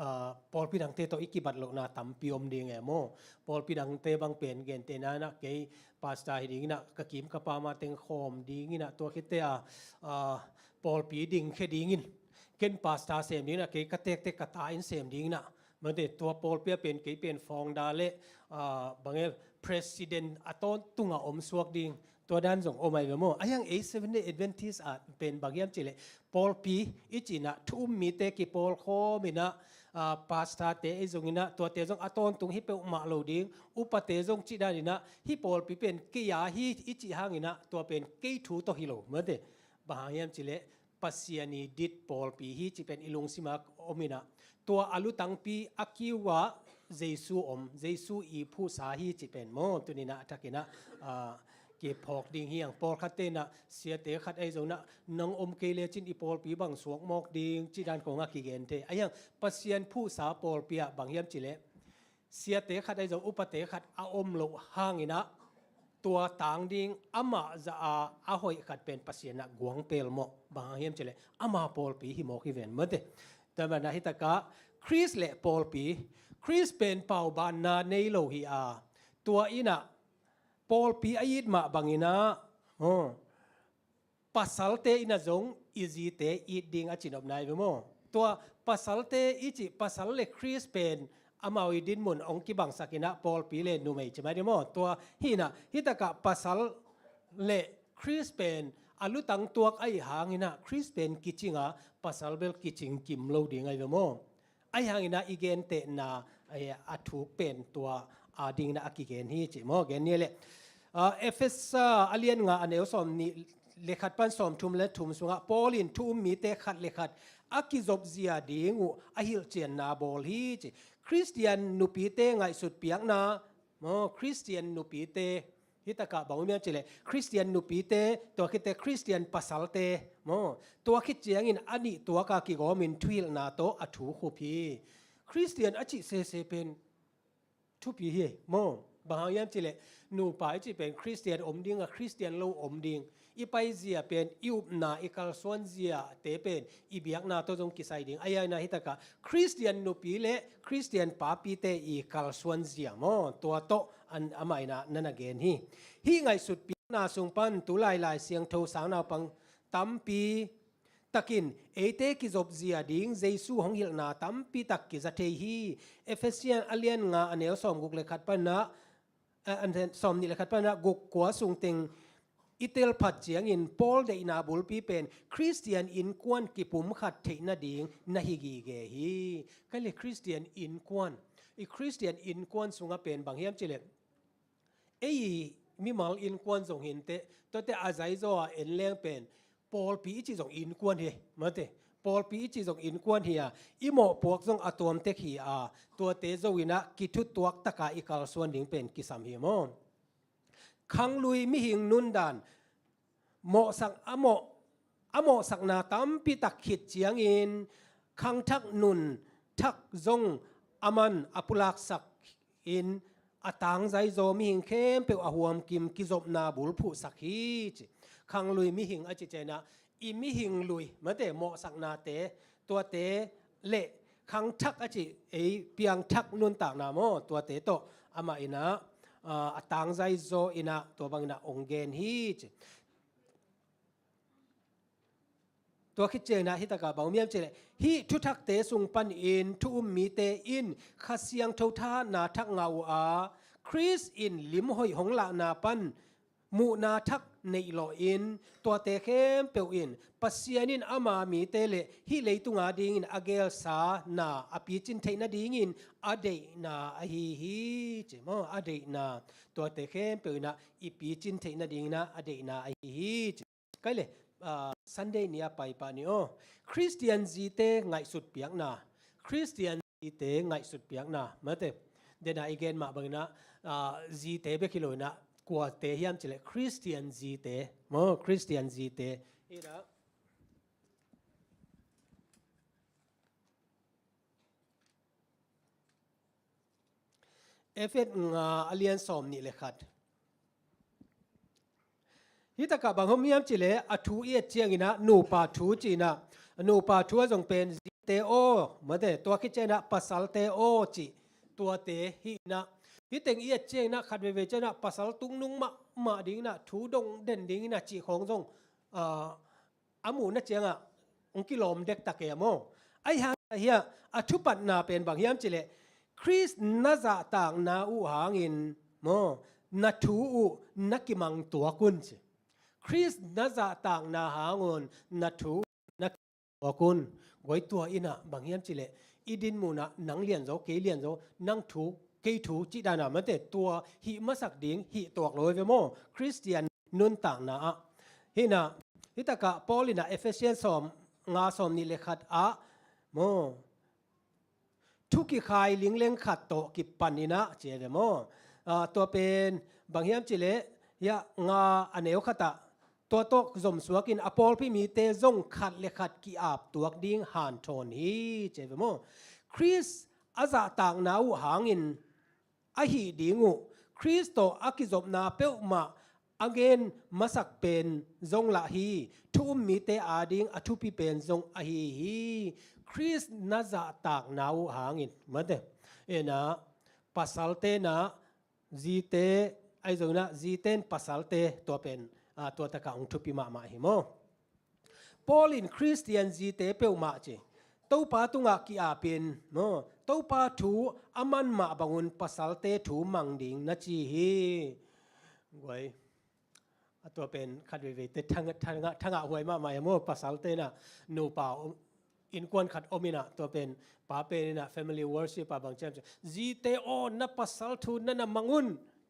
ah, pawlpi dangte tawh i kibat lohna tampi om ding e maw? Pawlpi dangte bang pen gentehna inah kei pastor hi dinginah ka kim ka pam a teng khawm dinginah tua khit teh a, ah, pawlpi dingkhia dingin ken pastor sem dinginah kei ka tektek ka ta in sem dinginah, mate, tua pawlpi a pen kei pen founder le, ah, bang e, president a tawntunga om suak ding, tua dan zong om ahi ve maw? Ahi hang ei Seventh Day Adventist ah pen bang hiam cih leh pawlpi i cihnah thu um mite kipawlkhawm inah, ah, pastorte ei zonginah tuate zong a tawntung hi peuhmah lo ding, upate zong cih daninah hih pawlpi pen kei a hi i cih hanginah tua pen kei thu tawh hi lo, mate. Bang hang hiam cih leh Pasian i dit pawlpi hi cih pen i lungsim ah om inah, tua a lutangpi a kiu ah Jesu om, Jesu i phuhsa hi cih pen maw? Tuninah a thakinah, ah, kiphawk ding hi hang. Pawlkhatte inah siate khat ahi zonah nang om kei lecin i pawlpi bang suak mawk ding cih dan khawngah kigen thei. Ahi hang Pasian phuhsa pawlpi ah bang hiam cih leh siate khat ahi zong upate khat a om loh hanginah tua tang ding amah zah a a hoih khat pen Pasian ah guang pelmawh, bang hang hiam cih leh ama pawlpi hi mawk hi ven, mate. Tua manah hitakah Khrist le pawlpi, Khrist pen paubanna nei lo hi a, tua inah pawlpi a it mah banginah, oh, pasalte inah zong i zite it ding a cinopna hi ve maw? Tua pasalte i cih, pasal le Khrist pen amau i dinmun hong kibangsak inah pawlpi le numei ci mai ding maw? Tua hinah hitakah pasal le Khrist pen a lutang tuak ahi hanginah Khrist pen kicinga, pasal bel kicing kim lo ding ahi ve maw? Ahi hanginah i gentehna, eh, a thuk pen tua a dinginah a kigen hi cih maw? Gen ni leh, ah, Efesa a lian nga a neu sawm nih le khat pan sawm thum le thum sungah Paul in thu um mite khat le khat a kizopzia ding uh a hilhcianna bawl hi cih. Khristian nupite ngaihsut piakna maw? Khristian nupite, hitakah bang om hiam cih leh Khristian nupite, tua khit teh Khristian pasalte maw? Tua khit ciangin a nih tuaka kigawmin thuhilhna tawh a thu khup hi. Khristian a cih sese pen thupi hi maw? Bang hang hiam cih leh nupa i cih pen Khristian om ding a, Khristian lo om ding, i paizia pen i upna, i kalsuanziate pen i biakna tawh zong kisai ding. Ahi hanginah hitakah Khristian nupi le Khristian papite i kalsuanzia maw? Tua tawh an, amah inah na na gen hi. Hih ngaihsut piakna sung pan tu lailai siangtho sang naupang tampi takin eite kizopzia ding Jesu hong hilhna tampi tak kiza thei hi. Efesian a lian nga a neu sawm guk le khat panah, a, a, sawm nih le khat panah guk kua sung teng i telphat ciangin Paul deihna bulpi pen Khristian innkuan kipumkhat theih nading na hi gige hi. Kai le Khristian innkuan, i Khristian innkuan sungah pen bang hiam cih leh ei mimal innkuan zong hi inteh, tuate a zaizaw a en leng pen pawlpi i cih zong innkuan hi, mate. Pawlpi i cih zong innkuan hi a, i mawhpuak zong a tuamtek hi a, tuate zo inah kithutuak taka i kalsuan ding pen kisam hi maw? Khanglui mihing nundan, mawhsak a mawh, a mawhsakna tampi tak khit ciangin khangthak nun thak zong a man a pulaksak in a tangzaizaw mihing khempeuh a huamkim kizopna bulphuhsak hi ci. Khanglui mihing a cih ciangin ah i mihing lui, mate, mawhsaknate, tuate le khangthak a cih ei piangthak nuntakna maw, tuate tawh amah in ah, ah, a tangzaizaw in ah tua bangin ah ong gen hi ci. Tua khit ciangin ah hitakah bang om hiam cih leh, hih thuthakte sung panin thu um mite in Kha Siangtho thahatna thak ngah uh a, Khrist in lim hoih hong lahna pan muhna thak neih lawhin, tuate khempeuh in Pasian in ama mite le hih leitunga dingin a gelsa na a picin theih nadingin a deihna ahi hi, ci maw? A deihna, tuate khempeuh in ah i picin theih nadingin ah a deihna ahi hi, ci. Kai le, ah, Sunday ni a pai pah ni aw. Khristian zite ngaihsut piakna. Khristian zite ngaihsut piakna. Mate, dena i gen mah bangin ah, ah, zite bek hi lo in ah, kuate hiam cileh Khristian zite. Maw, Khristian zite. Ina. Efet nga a lian sawm nih le khat. Hi takah bang om hiam cileh a thu i et ciangin ah nupa thu ci-in ah, nupa thu a zong pen zite aw, mate, tua khit ciangin ah pasalte aw cih tuate hi in ah. Hi teng i et ciangin ah khat veivei ciangin ah pasal tungnung mahmah dingin ah, thu dong den dingin ah cih khawng zong, ah, a muhna ciangah hong kilawm dektak e maw. Ahi hang ahi a, a thupatna pen bang hiam cileh Khrist na zahtakna uh hangin maw, na thu uh na kimang tuak un ci. Khrist na zahtakna hangun na thu uh na kimang tuak un. Guai, tua in ah bang hiam cileh i dinmun ah nang lianzaw, kei lianzaw, nang thu, kei thu cih dan ah mate, tua hih masak ding hih tuak lo ve maw. Khristian nuntakna ah. Hi in ah, hi takah Paul in ah Efesian sawm nga sawm nih le khat ah maw, thu kikhai lingleng khat tawh kipan in ah ci e ve maw. Ah, tua pen bang hiam cileh, hiah nga a neu khat ah, tua tawh zomsuak in a pawlpi mite zong khat le khat ki-ap tuak ding hanthawn hi, ci e ve maw. Khrist a zahtakna uh hangin ahih ding uh, Khrist tawh a kizopna peuhmah a gen masak pen zong lah hi, thu um mite ading a thupi pen zong ahi hi. Khrist na zahtakna uh hangin, mate, ina, pasalte in ah zite, ahi zongin ah zite in pasalte, tua pen, ah, tua takah hong thupi mahmah hi maw. Paul in Khristian zite peuhmah ci, Topa tungah ki-apin maw, Topa thu a man mah bangun pasalte thu mang ding na ci hi. Guai, a tua pen khat veiveite thangah, thangah, thangah huai mahmah e maw, pasalte in ah nupa om, innkuan khat om in ah, tua pen pa pen in ah family worship ah bang ciam ci, zite aw, na pasal thu na na mang un,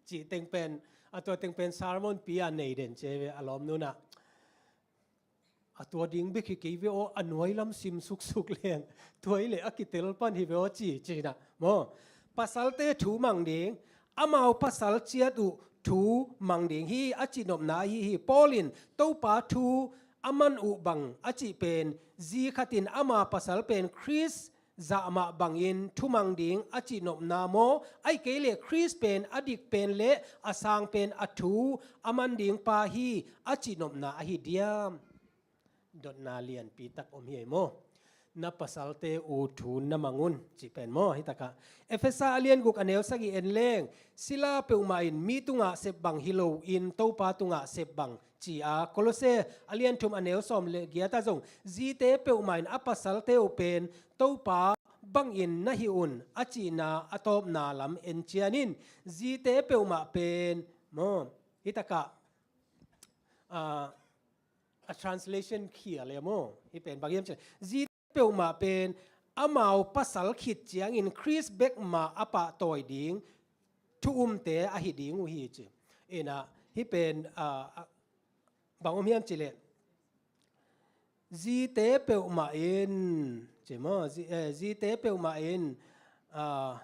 cih teng pen, a tua teng pen sermon pi a nei den ci e ve a lawmnu in ah. A tua ding bek hi kei ve aw, a nuai lam sim suksuk leng tua hi leh a kitel pan hi ve aw ci, ci in ah maw. Pasalte thu mang ding, amau pasal ciat uh thu mang ding hi, a cihnopna ahi hi. Paul in Topa thu a man uh bang a cih pen, zi khat in ama pasal pen Khrist zah mah bangin thu mang ding a cihnopna maw, ahih kei leh Khrist pen a dik pen le a sang pen a thu a man ding pa hi, a cihnopna ahi diam? Dotna lianpi tak om hi ei maw. Na pasalte uh thu na mang un, cih pen maw, hi takah. Efesa a lian guk a neu sagih en leng, sila peuhmah in mi tungah sep bang hi loin Topa tungah sep bang, ci a, Kolose a lian thum a neu sawm le giat ah zong, zite peuhmah in a pasalte uh pen Topa bangin na hi un, a cihna a tawpna lam en cian in, zite peuhmah pen maw, hi takah, ah, a translation khial e maw, hi pen bang hiam cih leh, zite peuhmah pen amau pasal khit ciangin Khrist bek mah a pahtawi ding thu umte ahi ding uh hi ci. Ina, hi pen, ah, ah, bang om hiam cih leh, zite peuhmah in, ci maw, zi-, eh, zite peuhmah in, ah,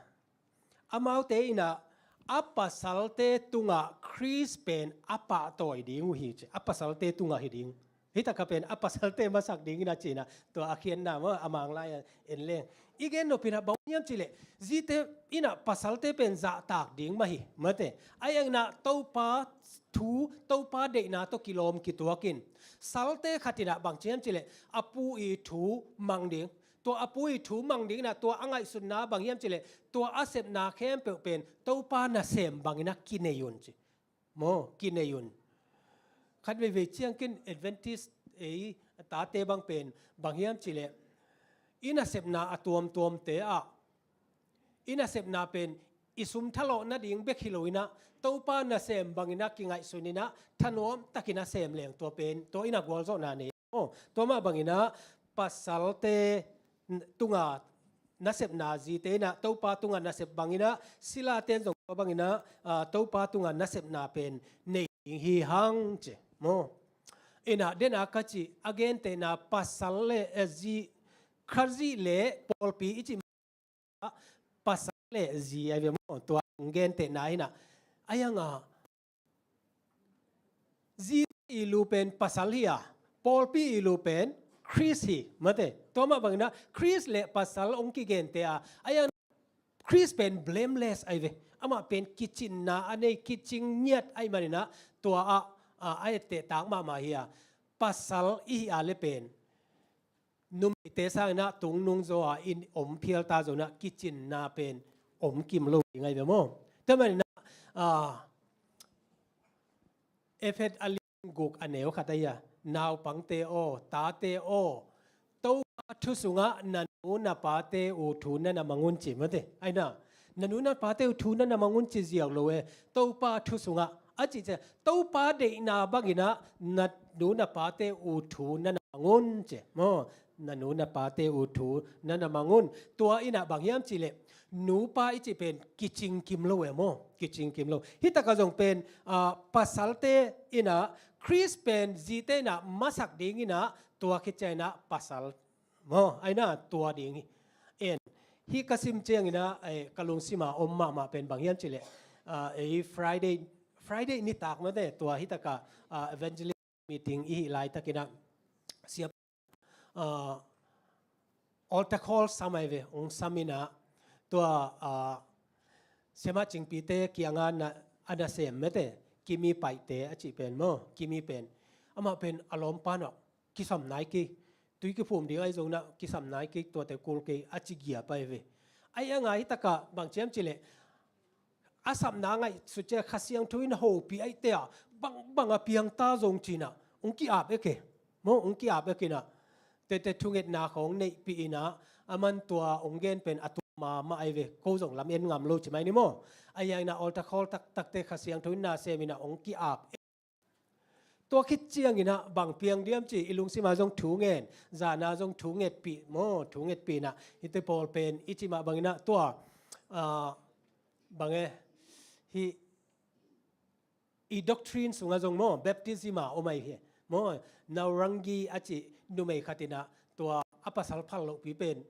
amaute in ah a pasalte tungah Khrist pen a pahtawi ding uh hi ci. A pasalte tungah hi ding. Hi takah pen a pasalte masak ding in ah ci in ah, tua a khiatna maw, a mang lai-ah en leng. I gen nop in ah bang hiam cih leh, zite in ah pasalte pen zahtak ding mah hi, mate. Ahi hangin ah Topa thu, Topa deihna tawh kilawm kituak in, salte khat in ah bang ci hiam cih leh, a pu i thu mang ding. Tua a pu i thu mang ding in ah, tua a ngaihsutna bang hiam cih leh, tua a sepna khempeuh pen Topa nasem bangin ah kinei un ci. Maw, kinei un. Khat veivei ciang ken Adventist ei a tate bang pen bang hiam cih leh, i nasepna a tuamtuamte ah, i nasepna pen i sum thalawh nading bek hi lo inah, Topa nasem bangin ah kingaihsun inah thanuam takin ah sem leng tua pen, tua inah gualzawhna nei. Aw, tua mah bangin ah pasalte tunga nasepna, zite inah Topa tunga nasep bangin ah, silaten zong tua bangin ah, ah, Topa tunga nasepna pen nei ding hi hang ci maw. Inah dena ka cih a gentehna pasal le, eh, zi, Khazih le pawlpi i cih ah, pasal le zi ai ve maw, tua hong gentehna hi inah. Ai hang a, zi i lu pen pasal hi a, pawlpi i lu pen Khrist hi, mate. Tua mah bangin ah Khrist le pasal hong kigente a, ai hang Khrist pen blameless ai ve. Amah pen kicinna a nei, kicing ngiat ai manin ah, tua ah, a, a etteh tak mahmah hi a, pasal i hi a le pen numeite sangin ah tungnung zaw a in om phial ta zong ah kicinna pen om kim lo ding ai ve maw. Tua manin ah, ah, Efet a lian guk a neu khat ahi a, naupangte aw, tate aw, Topa thu sungah na nu na pate uh thu na na mang un ci mate. Ai na, na nu na pate uh thu na na mang un ci ziau lo e. Topa thu sungah a cih ciang, Topa deihna bangin ah na nu na pate uh thu na na mang un ci maw. Na nu na pate uh thu na na mang un. Tua inah bang hiam cih leh, nupa i cih pen kicing kim lo e maw, kicing kim lo. Hih takah zong pen, ah, pasalte inah Khrist pen zite inah masak ding inah, tua khit ciang inah pasal maw, ai na, tua ding hi. En, hih ka sim ciang inah, eh, ka lungsim a om mahmah pen bang hiam cih leh, ah, ei Friday, Friday nitak mate, tua hih takah, ah, evangelist meeting i hih laitak inah, siap, ah, altar call sam ai ve, hong sam inah, tua, ah, Siamah Cingpite kiangah na, a nasem mate, Kimi Paihte a cih pen maw, Kimi pen, amah pen a lawmpa nah kisam nai kei, tui kiphum ding ahi zong nah kisam nai kei, tuate kul kei a ci giap ai ve. Ai a ngai takah bang ci hiam cih leh, a sapna ngaihsut ciang Kha Siangtho in a hopih ahih teh a, bangbang a piang ta zong ci inah hong ki-ap ek e maw, hong ki-ap ek inah, tete thungetna khawng neihpih inah, aman tua hong gen pen a tua mahmah ai ve, ko zong lam en ngam lo ci mai ni maw. Ai a inah altar call taktakte Kha Siangtho in na sem inah hong ki-ap ek. Tua khit ciang inah bang piang diam ci, i lungsim a zong thu ngen, zan a zong thu ngetpih maw, thu ngetpih inah, hihte pawl pen i cih mah bang inah tua, ah, bang e, hih i doctrine sungah zong maw, baptism a om ai hi maw, Nauranggi a cih numei khat inah tua a pasal phal lohpi pen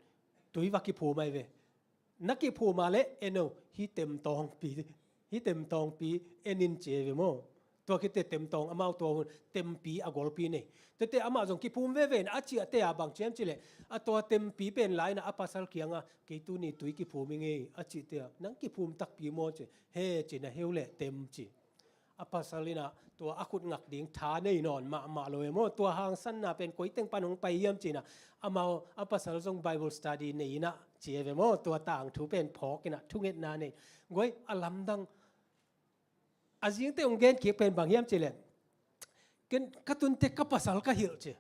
tui va kiphum ai ve. Na kiphum a leh, eno, hih temtawngpi, hih temtawngpi en in ci ai ve maw. Tua khit teh temtawng amau tua hun tempi a golpi nei. Tete amah zong kiphum veve in a ciah teh a bang ci hiam cih leh, a tua tempi pen la inah a pasal kiangah, kei tuni tui kiphum ing ei a cih teh a, nang kiphum takpi maw ci, he ci, na heu leh tem ci. A pasal inah tua a khut ngak ding tha nei nawn mahmah lo e maw. Tua hangsanna pen koi teng pan hong pai hiam ci inah, amau a pasal zong Bible study nei inah ci e ve maw. Tua tangthu pen phawk inah thungetna nei. Guai, a lamdang, a zingte hong gen kik pen bang hiam cih leh, ken ka tunte ka pasal ka hilh ci.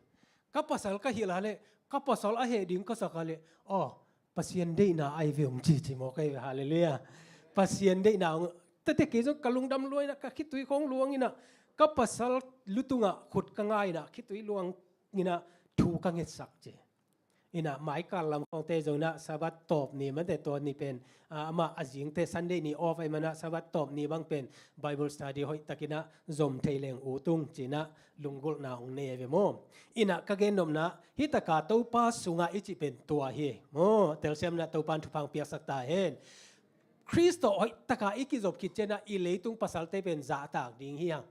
Ka pasal ka hilh a leh, ka pasal a heh ding ka sak a leh, aw, Pasian deihna ai ve hong ci ci maw, kai ve, halleluiah. Pasian deihna hong, tete kei zong ka lungdam lua inah, ka khitui khawng luang inah, ka pasal lu tungah khut ka nga inah, khitui luang inah thu ka ngetsak ci. Inah maikal lam khawngte zong inah Sabbath tawp ni mate, tua ni pen, ah, amah a zingte Sunday ni off ai manah Sabbath tawp ni bang pen Bible study hoih tak inah zom thei leng ut ung ci inah lunggulhna hong nei ai ve maw. Inah ka gennopna, hih takah Topa sungah i cih pen tua hi maw. Telsiam inah Topa in thupha hong piaksak ta hen. Khrist tawh hoih takah i kizop khit ciang inah i leitung pasalte pen zahtak ding hi hang.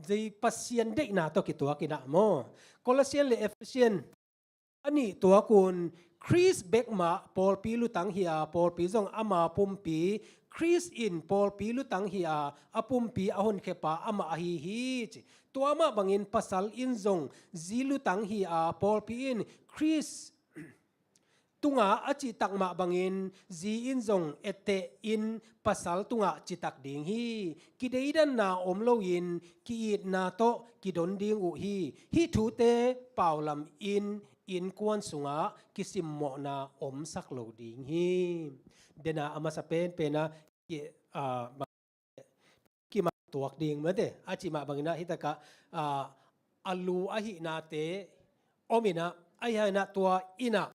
Zei Pasian deihna tawh kituak inah maw. Colossian le Ephesian a nih tuak un, Khrist bek mah pawlpi lutang hi a, pawlpi zong ama pumpi, Khrist in pawlpi lutang hi a, a pumpi a honkhia pa amah ahi hi ci. Tua mah bangin pasal in zong zi lutang hi a, pawlpi in Khrist tungah a cihtak mah bangin zi in zong etteh in pasal tungah citak ding hi. Kideidanna om loin ki-itna tawh kidon ding uh hi. Hih thute paulam in innkuan sungah kisimmawhna omsak lo ding hi. Dena a masa penpen a ki, ah, kimah tuak ding mate, a cih mah bangin ah, hi takah, ah, a lu ahihnate om in ah, ahi hangin ah tua in ah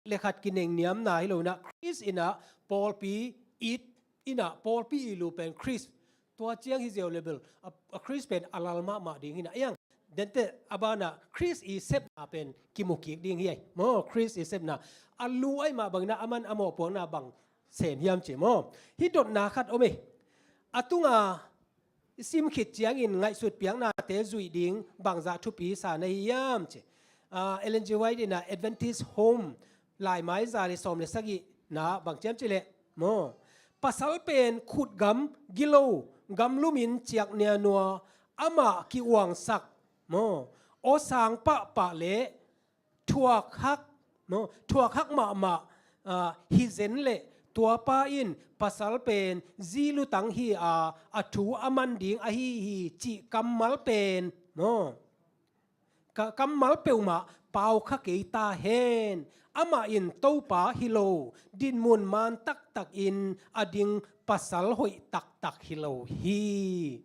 le khat kinengniamna hi lo in ah, Khrist in ah pawlpi it in ah, pawlpi it lu pen Khrist, tua ciang hi ziau le bel a, a Khrist pen a lal mahmah ding hi in ah, a hiang dente a banah Khrist i sepna pen kimu kik ding hi ai maw. Khrist i sepna a lu ahi mah bangin ah, aman a mawhpuakna bang sem hiam cih maw. Hih dotna khat om e. A tunga i sim khit ciangin ngaihsut piaknate zuih ding bangzah thupi sa na hi hiam cih. Ah, Ellen G. White in ah Adventist Home laimai za le sawm le sagihna bang ci hiam cih leh maw, pasal pen khutgam gilo, gamlumin ciak nianua, amah ki-uangsak maw, aw sang pahpah le thuakhak, no? Thuakhak mahmah, ah, hi zen leh tuapa in pasal pen zi lutang hi a, a thu a man ding ahi hi cih kammal pen, no? Ka, kammal peuhmah paukha kei ta hen. Amah in Topa hi lo, dinmun man taktak in a ding pasal hoih taktak hi lo hi.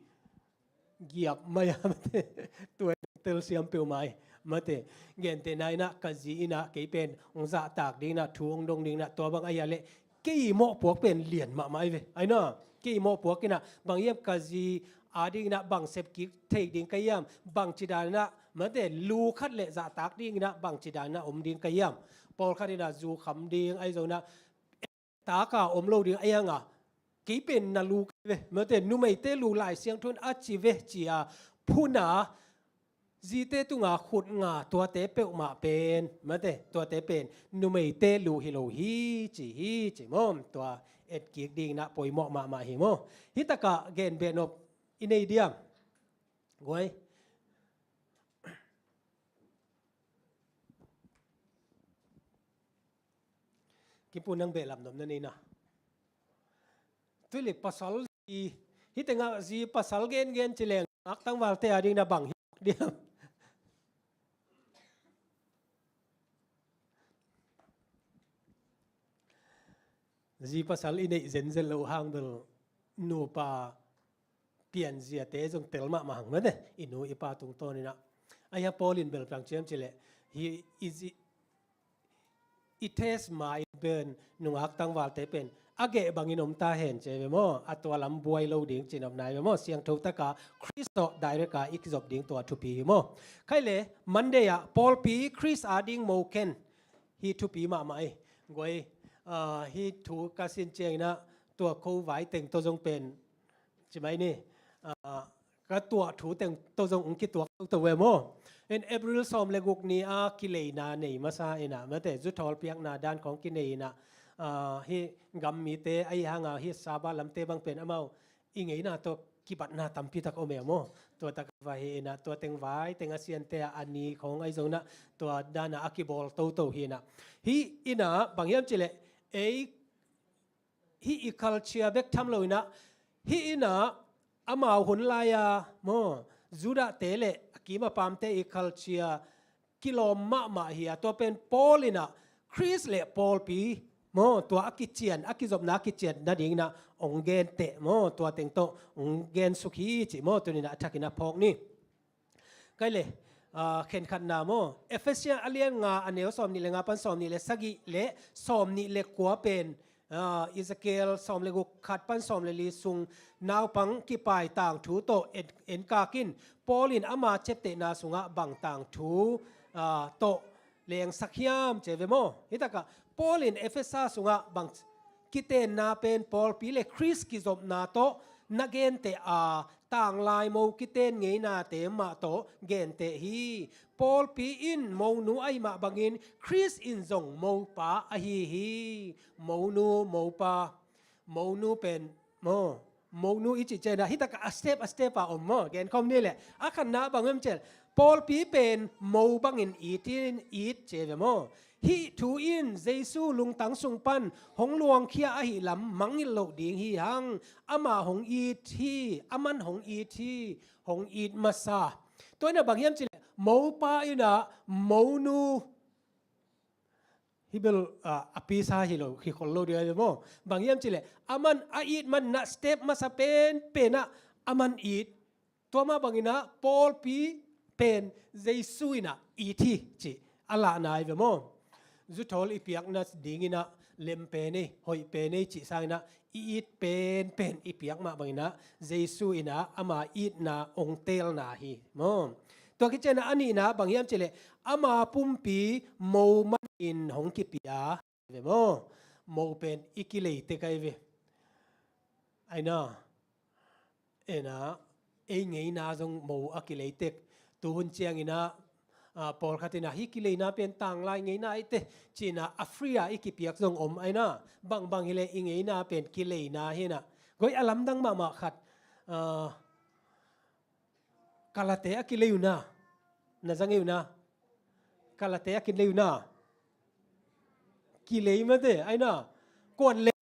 Giap mai a mate. Tua tel siam peuh mai mate. Gentehna in ah ka zi in ah kei pen hong zahtak ding in ah, thu hong dong ding in ah, tua bang ahi a leh kei mawhpuak pen lian mahmah hi ve. Ai na, kei mawhpuak in ah bang hiam, ka zi a ding in ah bang sep kik thei ding ka hiam, bang ci dan in ah mate, lu khat le zahtak ding in ah bang ci dan in ah om ding ka hiam. Pawlkhat in ah zu kham ding, ahi zong in ah taka om lo ding a hiang a, kei pen na lu ka hi ve mate, numeite lu Lai Siangtho in a ci ve ci a phun a, zite tunga khut nga tuate peuhmah pen mate, tuate pen numeite lu hi lo hi ci hi ci maw. Tua etkik ding in ah poimawh mahmah hi maw. Hih takah gen behnop i nei diam? Guai. Kipu, nang beh lamdom na nei na. Tui le pasal zi, hih tengah zi pasal gengen ci leng, ak tangvalte a ding na bang hi diam? Zi pasal i neih zenzen loh hang bel nupa pianziate zong tel mahmah hang mate, i nu i pa tungtawn in ah. Ahi a, Paul in bel bang ci hiam cih leh, hi i zi, i test ma in pen nungak tangvalte pen a geh bangin om ta hen ci ve maw. A tua lam buai lo ding ci nopna hi ve maw. Siangtho taka Khrist tawh direct a i kizop ding tua thupi hi maw. Khai le Monday ah pawlpi Khrist a ding mo khen, hi thupi mahmah hi. Guai, ah, hi thu ka sin ciangin ah tua ko vai teng tawh zong pen ci mai ni, ah, ka tuah thu teng tawh zong hong kituak toto ve maw. In April sawm le guk ni a kileina nei masa in ah mate, zuthawl piakna dan khawng kinei in ah, ah, hih gam mite ahi hang a, hih Sabbath lamte bang pen amau i ngeina tawh kibatna tampi tak om e maw. Tua tak va hi in ah, tua teng vai teng a siante a, a ni khawng ahi zong in ah tua dan a a kibawl toto hi in ah. Hih in ah bang hiam cih leh, ei hih i culture bek tham lo in ah, hih in ah amau hun lai a maw, Judahte le a kim a pamte i culture kilawm mahmah hi a, tua pen Paul in ah Khrist le pawlpi maw, tua a kician, a kizopna a kician nading in ah hong genteh maw, tua teng tawh hong gensuk hi cih maw, tuni in ah a thak in ah phawk ni. Khai le, ah, khenkhatna maw, Efesia a lian nga, a neu sawm nih le nga pan sawm nih le sagih le sawm nih le kua pen, ah, Ezekiel sawm le guk khat pan sawm le li sung naupang kipai tangthu tawh en, enkak in, Paul in ama ciaptehna sungah bang tangthu, ah, tawh lengsak hiam ci ve maw. Hih takah Paul in Efesa sungah bang kitenna pen pawlpi le Khrist kizopna tawh na genteh a, tanglai mo kiten ngeinate mah tawh genteh hi. Pawlpi in monu ahi mah bangin Khrist in zong mopa ahi hi. Monu, mopa, monu pen maw, monu i cih ciangin ah hih takah a step a step a om maw, genkhawm ni leh. A khatna bang hiam cih leh, pawlpi pen mo bangin it in, it ci ve maw. Hih thu in Jesu lungtang sung pan hong luangkhia ahi lam mangngilh loh ding hi hang. Amah hong it hi, aman hong it hi, hong it masa. Tua in ah bang hiam cih leh, mopa in ah monu Hi bel, ah, a pisa hi lo, hi khol lo ding ahi ve maw. Bang hiam cih leh, aman a it man na step masa penpen ah, aman it. Tua mah bangin ah, pawlpi pen Jesu in ah it hi cih a lahna ahi ve maw. Zuthawl i piakna dingin ah, lem pen ei, hoih pen ei cih sangin ah, i it penpen i piak mah bangin ah, Jesu in ah ama itna hong teelna hi maw. Tua khit ciangin ah a nihna bang hiam cih leh, ama pumpi mo manin hong kipia ve maw. Mo pen i kilei tek ahi ve. Aina, ena, ei ngeina zong mo a kilei tek. Tu hun ciangin ah, ah, pawlkhat in ah, hih kileina pen tanglai ngeina ahi teh, ci-in ah a free a i kipiak zong om aina. Bangbang hi leh i ngeina pen kileina hi-in ah. Goi, a lamdang mahmah khat, ah, kalate a kilei uh na. Na za ngei uh na. Kalate a kilei uh na. Kilei mate, aina. Kuan lei.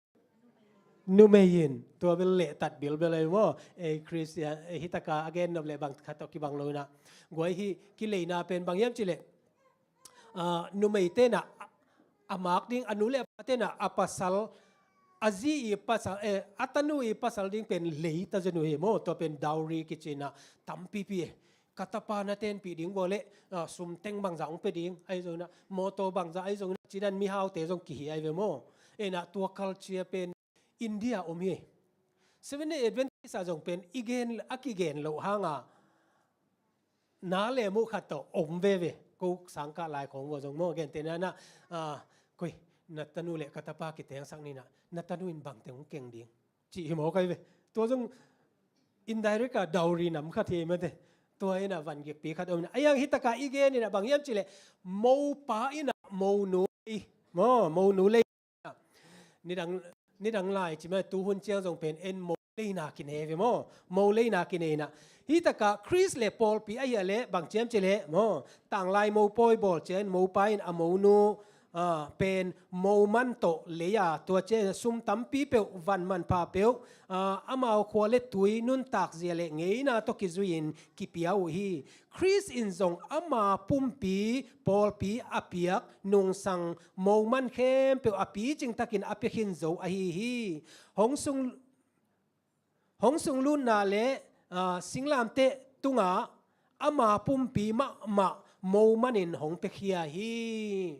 Numei in. Tua bel lehtat bilbel ahi maw. Ei Christian, ei hi taka a gen nop leh bang khat tawh kibang lo in ah. Goi, hih kileina pen bang hiam cih leh, ah, numeite in ah, a mak ding, a nu leh a pate in ah, a pasal, a zi i pasal, eh, a tanu i pasal ding pen lei ta zen uh hi maw. Tua pen dowry kici-in ah, tampipi, eh. Ka tapa na tenpih ding bawl leh, ah, sum teng bangzah hong pia ding, ahi zongin ah, mawtaw bangzah, ahi zongin ah, ci-in ah mihaute zong kihih ahi ve maw. Ena, tua culture pen India om hi. Seventh Day Adventist ah zong pen i gen, a kigen loh hang a, na leh muh khat tawh om veve. Ko sangkah lai khawng vua zong maw, gentehna in ah, ah, koi, na tanu leh ka tapa kitengsak ni in ah, na tanu in bangteng hong keng ding, ci hi maw kai ve. Tua zong indirect a dowry nam khat hi mate. Tua in ah van gikpi khat om in ah. A yang hi taka i gen in ah bang hiam cih leh, mopa in ah monu lei maw, monu lei. Nidang, nidang lai ci mah, tu hun ciang zong pen en mo leina kinei ve maw. Mo leina kinei in ah. Hi taka Khrist leh pawlpi ahih leh bang hiam cih leh maw, tanglai mopawi bawl ciangin mopa in a monu, ah, pen mo man tawh lei a, tua ciangin sum tampi peuh, van manpha peuh, ah, amau khua leh tui nuntak zia leh ngeina tawh kizui-in kipia uh hi. Khrist in zong ama pumpi, pawlpi a piak nungsang mo man khempeuh a picing takin a pia khin zo ahi hi. Hong sung, hong sunglutna leh, ah, singlamteh tungah ama pumpi mahmah mo manin hong piakhia hi.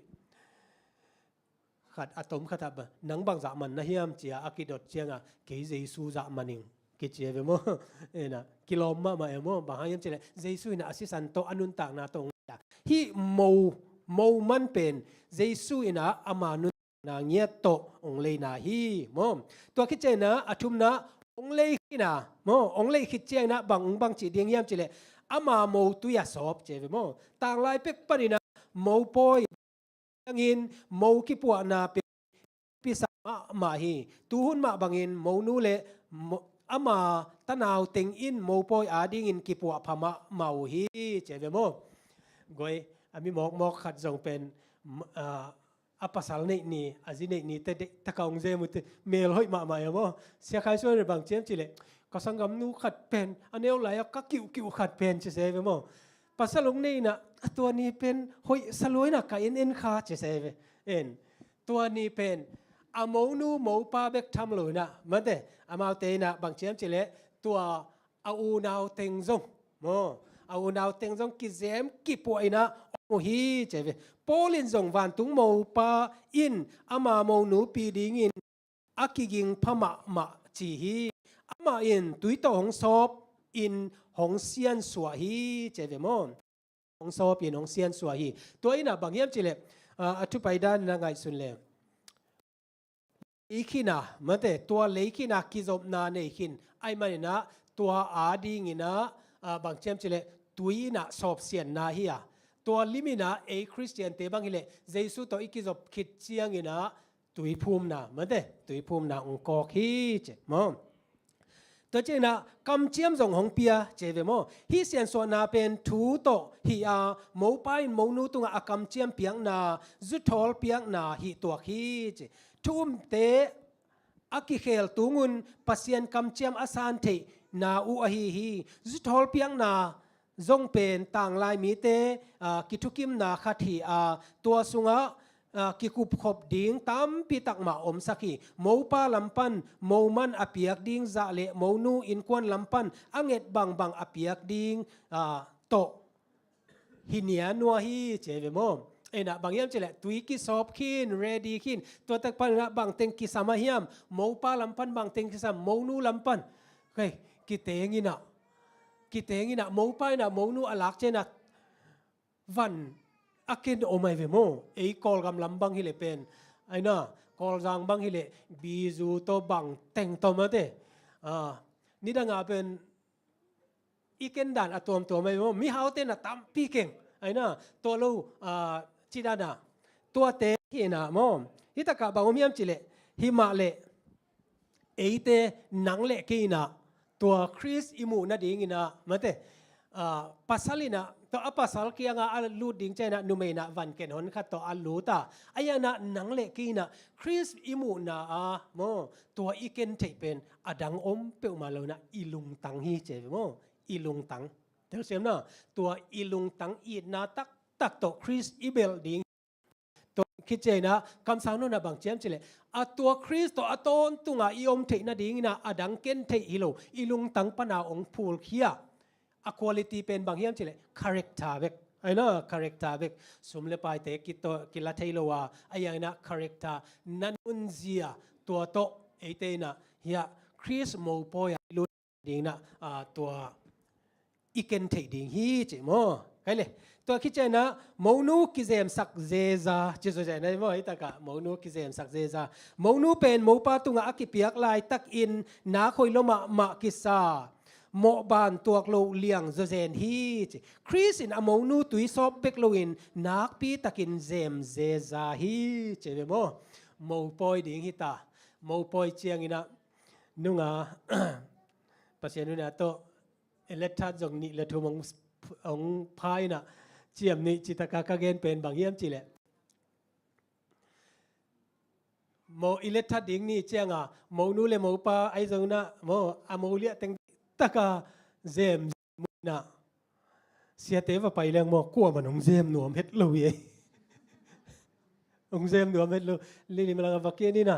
Khat a tom khat ah, nang bangzah man na hiam ci-a a kidot ciangah, kei Jesu zah man ing, kici ve maw. Ena, kilawm mahmah e maw. Bang hang hiam cih leh, Jesu in ah a sisan tawh, a nuntakna tawh hong lei a. Hih mo, mo man pen Jesu in ah ama nuntakna ngiat tawh hong leina hi maw. Tua khit ciangin ah a thumna, hong lei khin a maw. Hong lei khit ciangin ah bang, hong bang cih ding hiam cih leh, ama mo tui ah sawp, ci ve maw. Tanglai pek panin ah mopawi ciangin mo kipuahna pen pisa mahmah hi. Tu hun mah bangin monu leh mo-, ama tanau teng in mopawi adingin kipuah pha mahmah uh hi, ci ve maw. Goi, a mi mawkmawk khat zong pen, m-, ah, a pasal neih ni, a zi neih ni te deih taka hong zem uh teh, mel hoih mahmah e maw. Sia Khai Suan in bang ci hiam cih leh, ka sanggamnu khat pen, a neu lai-a ka kiuhkiuh khat pen, ci se ve maw. Pasal hong nei in ah, a tua ni pen hoih sa lua in ah, ka en en kha, ci se ve. En. Tua ni pen a monu mopa bek tham lo in ah, mate, amaute in ah bang ci hiam cih leh, tua a unau teng zong maw, a unau teng zong kizem kipuah in ah om uh hi, ci ve. Paul in zong vantung mopa in ama monupi dingin a kiging pha mahmah ci hi. Amah in tui tawh hong sawp in hong siansuah hi, ci ve maw. Hong sawp in hong siansuah hi. Tua in ah bang hiam cih leh, ah, a thupai dan in ah ngaihsun leh, lei khin a, mate, tua lei khin a kizopna nei khin. Ahih manin ah tua adingin ah, ah, bang ci hiam cih leh, tui in ah sawpsianna hi a. Tua lim in ah ei Khristiante bang hi leh, Jesu tawh i kizop khit ciangin ah tuiphumna, mate, tuiphumna hong kawk hi, ci maw. Tua ciangin ah kamciam zong hong pia, ci ve maw. Hih siansuahna pen thu tawh hi a, mopa in monu tungah a kamciam piakna, zuthawl piakna hih tuak hi, ci. Thu umte a kikhel tungun Pasian kamciam a san theihna uh ahi hi. Zuthawl piakna zong pen tanglai mite, ah, kithukimna khat hi a, tua sungah, ah, kikupkhop ding tampi tak mah omsak hi. Mopa lam pan moman a piak ding zah le monu innkuan lam pan a nget bangbang a piak ding, ah, tawh hi nia nua hi ci ve maw? Ei na bang hiam cileh tui kisawp khin, ready khin. Tua tak pan na bangteng kisam a hiam? Mopa lam pan bangteng kisam? Monu lam pan. Kei, kiteng ina, kiteng ina, mopa ina monu a lak ciang ina van a ken om ai ve maw? Ei Kawlgam lam bang hileh pen, ai na, Kawlzang bang hileh bizu tawh bangteng tawh mate. Ah, nidang a pen i ken dan a tuamtuam ai maw? Mihaute na tampi keng, ai na, tua lo, ah, ci dan a, tuate hi na maw? Hi takah bang om hiam cileh, hi mah leh eite nang le kei ina tua Khrist i muh nading ina mate, ah, pasal ina tua a pasal kianga a lut ding ciang ina numei ina van ken hon khat tawh a lut a, a iang ina nang le kei ina Khrist i muhna a maw, tua i ken theih pen a dang om peuhmah lo ina i lungtang hi ci ve maw? I lungtang. Telsiam na, tua i lungtang itna taktak tawh Khrist i belh ding. Tua khit ciang ina kamsang nuna bang ci hiam cileh, a tua Khrist tawh a tawntunga i om theih nading ina a dang ken theih hi lo, i lungtang pana ong phulkhia. A quality pen bang hiam cileh character bek. Ai na, character bek. Sum le paite kito, kila thei lo a, a iang ina character na nunzia tua tawh eite ina hiah Khrist mopawi a i lut ding ina, ah, tua i ken theih ding hi ci maw? Kai le. Tua khit ciang ina monu kizemsak zeza ci zaw ciang ina maw? Hi takah monu kizemsak zeza. Monu pen mopa tungah a kipiak laitakin nak hoih lo mahmah kisa, mawhban tuak lo liang zawzen hi ci. Khrist in a monu tuisawp bek loin nakpi takin zem zeza hi ci ve maw? Mopawi ding hi ta. Mopawi ciang ina nunga Pasian nuna tawh elethat zong nih le thum ong, ong pha ina ciam nih ci taka ka gen pen bang hiam cileh, mo elethat ding ni cianga monu le mopa ai zong ina mo a mo liah teng taka zem ina siate va pai leng maw, kuaman ong zem nuam het lo hi ei. Ong zem nuam het lo. Lilim langa va kian ina.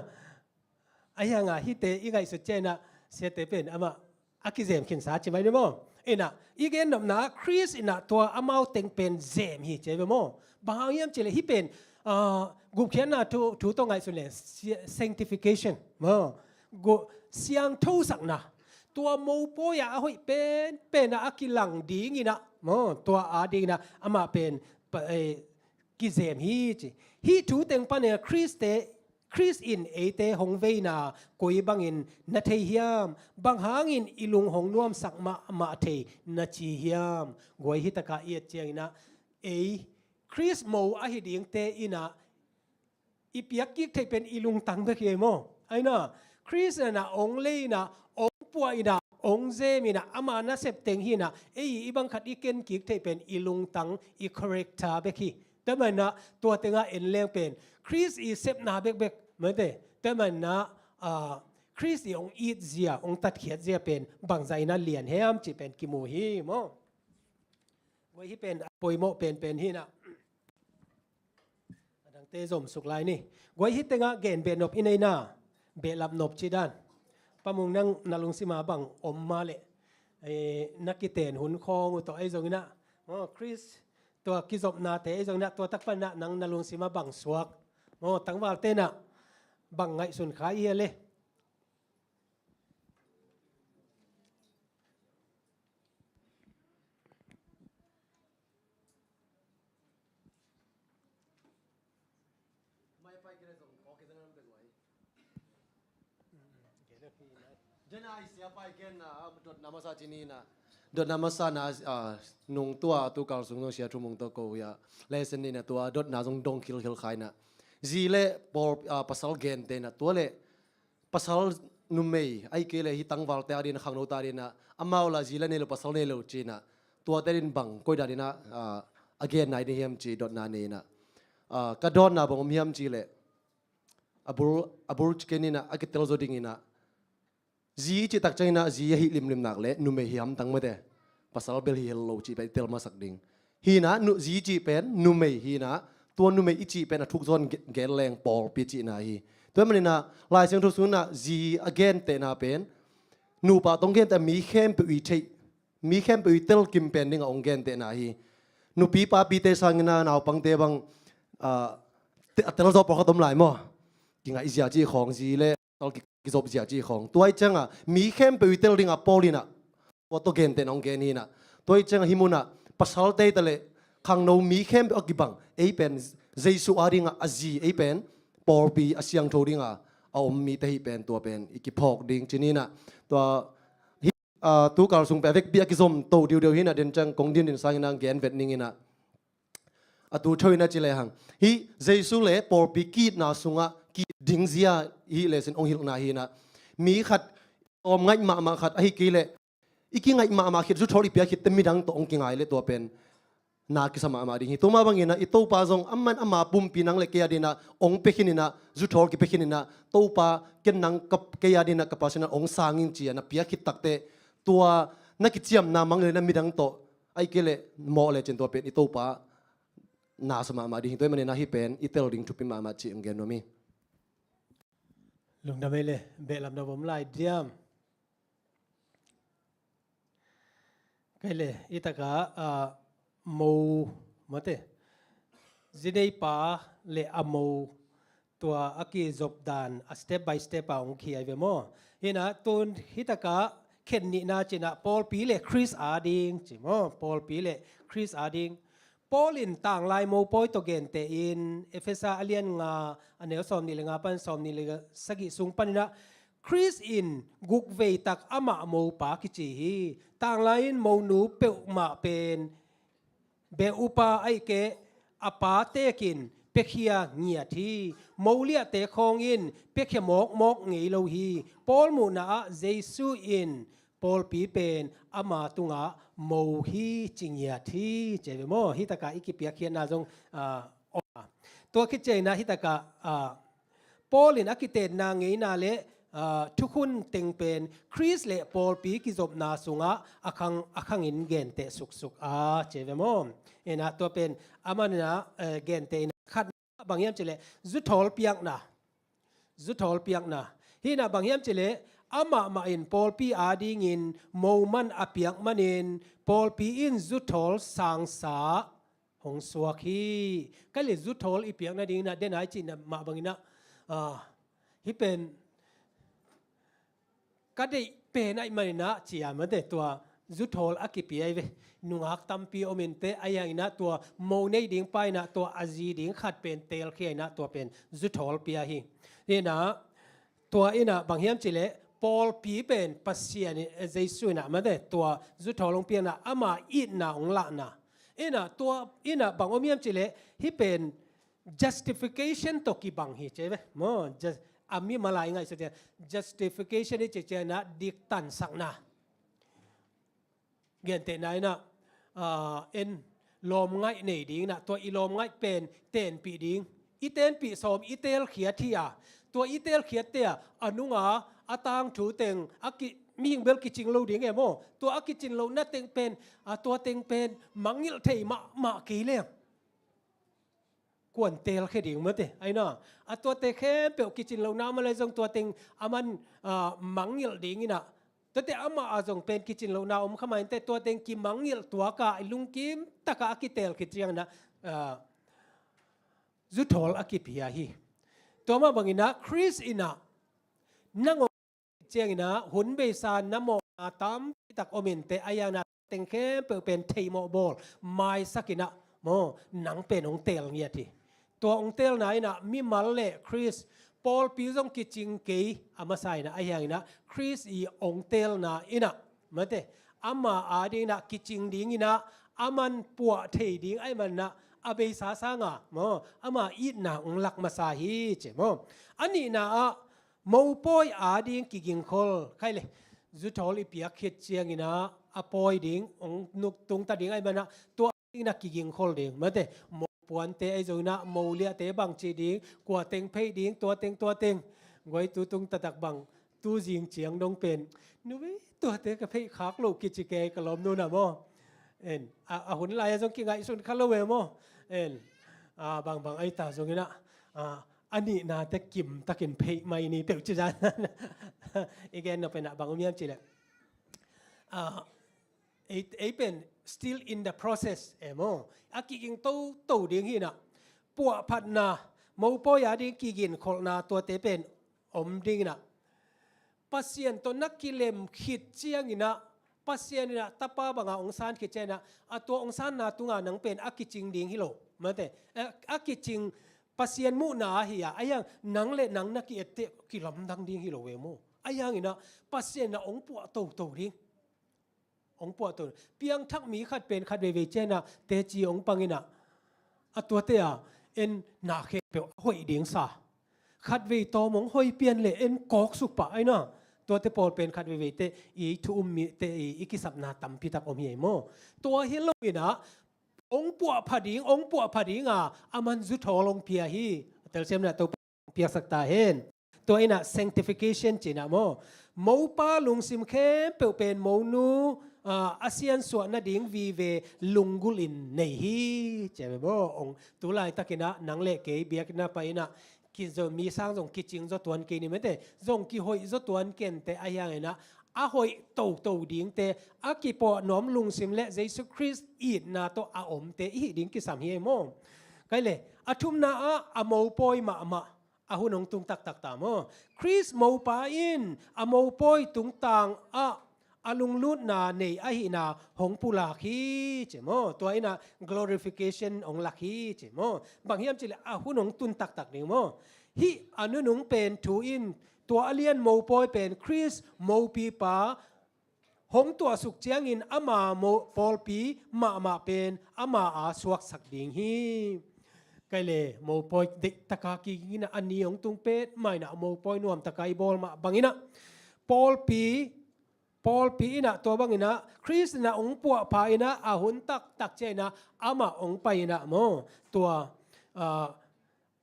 A hianga hite i ngaihsut ciang ina siate pen amah a kizem khinsa ci mai ni maw? Ina i gennopna Khrist ina tua amau teng pen zem hi ci ve maw? Bang hang hiam cileh hih pen, ah, gupkhiatna thu, thu tawh ngaihsun le sanctification maw? Siangthosakna. Tua mopawi a a hoih penpen a a kilang ding ina maw? Tua a ding ina amah pen pa, eh, kizem hi ci. Hih thu teng pan ina Khrist te, Khrist in eite hong veina koi bangin na thei hiam? Bang hangin i lung hong nuamsak mahmah thei na ci hiam? Guai hi taka i et ciang ina ei Khrist mo ahi dingte ina i piak kik theih pen i lungtang bek hi ei maw? Ai na, Khrist ina ong lei ina, ong puah ina, ong zem ina, ama nasep teng hi ina, ei i bang khat i ken kik theih pen i lungtang, i character bek hi. Tua manin ah tua tengah en leng pen Khrist i sepna bekbek mate. Tua manin ah, ah, Khrist i ong it zia, ong tatkhiat zia pen bangzah in ah lian hiam cih pen kimu hi maw? Guai hih pen a poimawh penpen hi nah. A dangte zomsuk lai ni. Guai hih tengah gen behnop i nei nah, behlap nop cih dan. Pa Mung, nang na lungsim ah bang om mah leh, eh, na kiten hun khawng uh tawh ahi zongin ah, oh, Khrist tua kizopnate ahi zongin ah, tua tak pan ah nang na lungsim ah bang suak, oh, tangvalte nah bang ngaihsun kha i hia le? Dena i sia pai gen na, ah, dotna masa ci ni nah. Dotna masa na, ah, nung tua tu kal sung nung sia Thu Mung tawh ko ia lesson ni nah, tua dotna zong dong khilkhil khai nah. Zi le pawl, ah, pasal gente nah, tua le pasal numei, ahih kei leh hih tangvalte ading, khangnote ading ah, amau lah zi lah nei lo, pasal nei lo ci nah. Tuate ading bang koi dan in ah, ah, a gen nai ding hiam ci dotna nei nah. Ah, ka dawnna bang om hiam cih leh, a bul, a bul ci kei ni nah, a kitel zaw dingin ah, zi cih tak ciangin ah zi ahi limlim nak leh numei hi hamtang mate. Pasal bel hi hel lo cih pen i tel masak ding. Hi nah, nu, zi cih pen numei hi nah, tua numei i cih pen a thuk zaw in ge-, gen leng pawlpi cihna hi. Tua ahih manin ah Lai Siangtho sungin ah zi a gentehna pen nupa tawh hong genteh a mi khempeuh i theih, mi khempeuh i telkim pen dingah hong gentehna hi. Nupi papite sangin ah naupangte bang, ah, te-, a tel zaw pawlkhat om lai maw? Kingaihzia cih khawng, zi le pasal ki-, kizopzia cih khawng. Tua ahih ciangah mi khempeuh i tel dingah Paul in ah tua tawh gentehna hong gen hi in ah. Tua ahih ciangah hih munah pasalte hi ta leh khangno mi khempeuh a kibang ei pen Jesu a dingah a zi, ei pen pawlpi a siangtho dingah a om mite hi pen, tua pen i kiphawk ding ci-in ah. Tua hih, ah, tukal sung pen a vekpi a kizom to diudeu hi in ah, den ciang kong din din sangin ah gen vet ning in ah. A tu thawh in ah ci lehang, hih Jesu le pawlpi ki-itna sungah ki-it ding zia hih leh cin hong hilhna hi in ah. Mi khat, tawm ngaih mahmah khat, ahih kei leh i kingaih mahmah khit, zuthawl i piak khit teh midang tawh hong kingai leh tua pen na kisa mahmah ding hi. Tua mah bangin ah i Topa zong aman ama pumpi nang le kei a dingin ah hong pia khin in ah, zuthawl kipia khin in ah, Topa, ken nang ka, kei a dingin ah ka Pasian in ah hong sang ing ci-a na piak khit takteh, tua na kiciamna mang leh na midang tawh, ahih kei leh mawh lecin tua pen i Topa na sa mahmah ding hi. Tua ahih manin ah hih pen i tel ding thupi mahmah cih hong gen nuam hi. Lungdam ei le, behlap na vom lai diam? Kei le, hih takah, ah, mo, mate, zi neipa le a mo, tua a kizop dan a step by step a hong khia hi ve maw? Hi in ah tun hih takah khen nihna ci-in ah pawlpi le Khrist a ding ci maw? Pawlpi le Khrist a ding. Paul in tanglai mopawi tawh genteh in Efesa a lian nga, a neu sawmnih le nga pan sawmnih le sagih sung panin ah Khrist in guk vei tak amah mopa kici hi. Tanglai in monu peuhmah pen beh upa ahih keh a pa teekin piakhia ngiat hi. Mo liahte khawng in piakhia mawkmawk ngei lo hi. Paul muhna ah Jesu in pawlpi pen ama tungah mo hi ci ngiat hi, ci ve maw? Hih takah i kipiakkhiatna zong, ah, om a. Tua khit ciangin ah hih takah, ah, Paul in a kitenna ngeina le, ah, thukhun teng pen Khrist le pawlpi kizopna sungah a khang, a khangin genteh suksuk a, ci ve maw? Hi in ah tua pen aman in ah, eh, genteh in ah khat bang hiam cih leh zuthawl piakna. Zuthawl piakna. Hi in ah bang hiam cih leh amah mah in pawlpi a dingin moman a piak manin pawlpi in zuthawl sangsa hong suak hi. Kei le zuthawl i piak nadingin ah den a i cihna mah bangin ah, ah, hih pen ka deih pen ahih manin ah ci-a, mate, tua zuthawl a kipia hi ve. Nungak tampi om inteh, ahi hangin ah tua mo nei ding pa in ah tua a zi ding khat pen teelkhia in ah tua pen zuthawl pia hi. Hi in ah tua in ah bang hiam cih leh pawlpi pen Pasian in, eh, Jesu in ah, mate, tua zuthawl hong piakna, ama itna hong lahna. Hi in ah tua in ah bang om hiam cih leh hih pen justification tawh kibang hi, ci ve maw? Just, a mimal a i ngaihsut ciang justification i cih ciangin ah diktansakna. Gentehna in ah, ah, en lawmngaih nei ding in ah, tua i lawmngaih pen tenpih ding. I tenpih sawm i teelkhiat hi a, tua i teelkhiatte ah a nunga a tangthu teng a ki, mihing bel kicing lo ding e maw? Tua a kicin lohna teng pen, a tua teng pen mangngilh thei mahmah kei leng kuan teelkhia ding, mate, ahi na. A tuate khempeuh kicin lohna om a lai zong tua teng aman, ah, mangngilh ding in ah. Tuate amah a zong pen kicin lohna om kha mah inteh, tua teng kimangngilh tuak a i lungkim takah a kiteel khit ciangin ah, ah, zuthawl a kipia hi. Tua mah bangin ah Khrist in ah nang ciangin ah hun beisa na mawhna tampi tak om inteh, ahi hangin ah teng khempeuh pen theihmawh bawl maisak in ah maw, nang pen hong teel ngiat hi. Tua hong teelna in ah mimal le Khrist, pawlpi zong kicing kei a masa in ah, ahi hangin ah Khrist i hong teelna in ah, mate, ama a ding in ah kicing ding in ah, aman puah thei ding ahih manin ah a beisa sanga maw, ama itna hong lak masa hi, ci maw? A nihna ah mopawi a ding kigingkhol, kei le, zuthawl i piak khit ciangin ah a pawi ding hong nuk tungta ding ahih manin ah tua ding in ah kigingkhol ding, mate, mopuante ahi zongin ah moliahte bang ci ding, kua teng pheih ding, tua teng, tua teng. Guai tu tung taktak bang, tu zing ciang dong pen, nu ve, tuate ka pheih khak loh kici kei, ka lawmnu in ah maw. En, a, a hun lai-ah zong kingaihsun kha lo e maw. En, ah, bangbang ahi ta zongin ah, ah, a nihnate kimtakin pheih mai ni peuh ci zan i gen nop in ah bang om hiam cih leh, ah, ei, ei pen still in the process e maw. A kiging toto ding hi in ah, puahphatna, mopawi a ding kiginkholhna tuate pen om ding in ah, Pasian tawh na kilem khit ciangin ah, Pasian in ah tapa banga hong san khit ciangin ah, a tua hong sanna tunga nang pen a kicing ding hi lo. Mate, eh, a kicing Pasian muhna ahi a, ahi hang nang le nang na ki-etteh kilamdang ding hi lo e maw. Ahi hangin ah Pasian in ah hong puah toto ding. Hong puah toto. Piangthak mi khat pen khat veivei ciangin ah teci hong pang in ah, a tuate a en na khempeuh a hoih ding sa. Khatvei tawm hong hoih pian le en kawksuk pah ahi na. Tuate pawl pen khat veiveite i thu um mite i, i kisapna tampi tak om hi ei maw. Tua hi lo in ah, hong puahpha ding, hong puahpha ding a, a man zuthawl hong pia hi. A telsiamna Topa hong piaksak ta hen. Tua in ah sanctification ci in ah maw. Mopa lungsim khempeuh pen monu, ah, a siansuah nading vive lunggulh in nei hi. Ci ve maw. Hong tu laitakin ah nang le kei biakna pai in ah, kizo mi sang zong kicing zaw tuan kei ni mate, zong kihoih zaw tuan kei inteh ahi hangin ah, a hoih toto dingte, a kipuah nuam lungsim le Jesu Khrist itna tawh a omte i hih ding kisam hi ei maw. Kai le, a thumna ah a mopawi mahmah a hun hong tung taktak ta maw. Khrist mopa in a mopawi tungtang ah a lunglutna nei ahihna hong pulak hi ci maw. Tua in ah glorification hong lak hi ci maw. Bang hiam cih leh a hun hong tun taktak ding maw. Hih a nunung pen thu in tua a lian mopawi pen Khrist mopipa hong tuahsuk ciangin ama mo-, pawlpi mahmah pen ama a suaksak ding hi. Kai le, mopawi deihtaka kiging in ah a ni hong tung petmah in ah mopawi nuamtaka i bawl mah bangin ah pawlpi, pawlpi in ah tua bangin ah Khrist in ah hong puahpha in ah a hun taktak ciangin ah amah hong pai in ah maw. Tua, ah,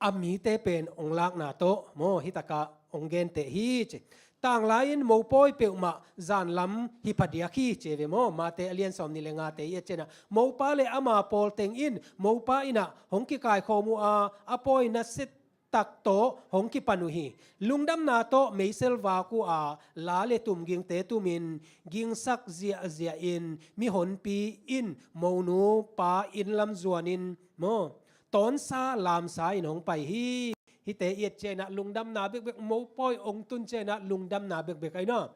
a mite pen hong lakna tawh maw, hih takah hong genteh hi ci. Tanglai-in mopawi peuhmah zanlam hi phadiak hi ci ve maw. Mate a lian sawmnih le ngate i et ciangin ah, mopa le ama pawl teng in mopa in ah hong kikaikhawm uh a, a pawi nasia tak tawh hong kipan uh hi. Lungdamna tawh meisel vak uh a, la le tum gingte tumin gingsak ziahziah in mihonpi in monu pa inn lam zuanin maw, tawnsa lamsa in hong pai hi. Hihte i et ciangin ah lungdamna bekbek, mopawi hong tun ciangin ah lungdamna bekbek ahi na.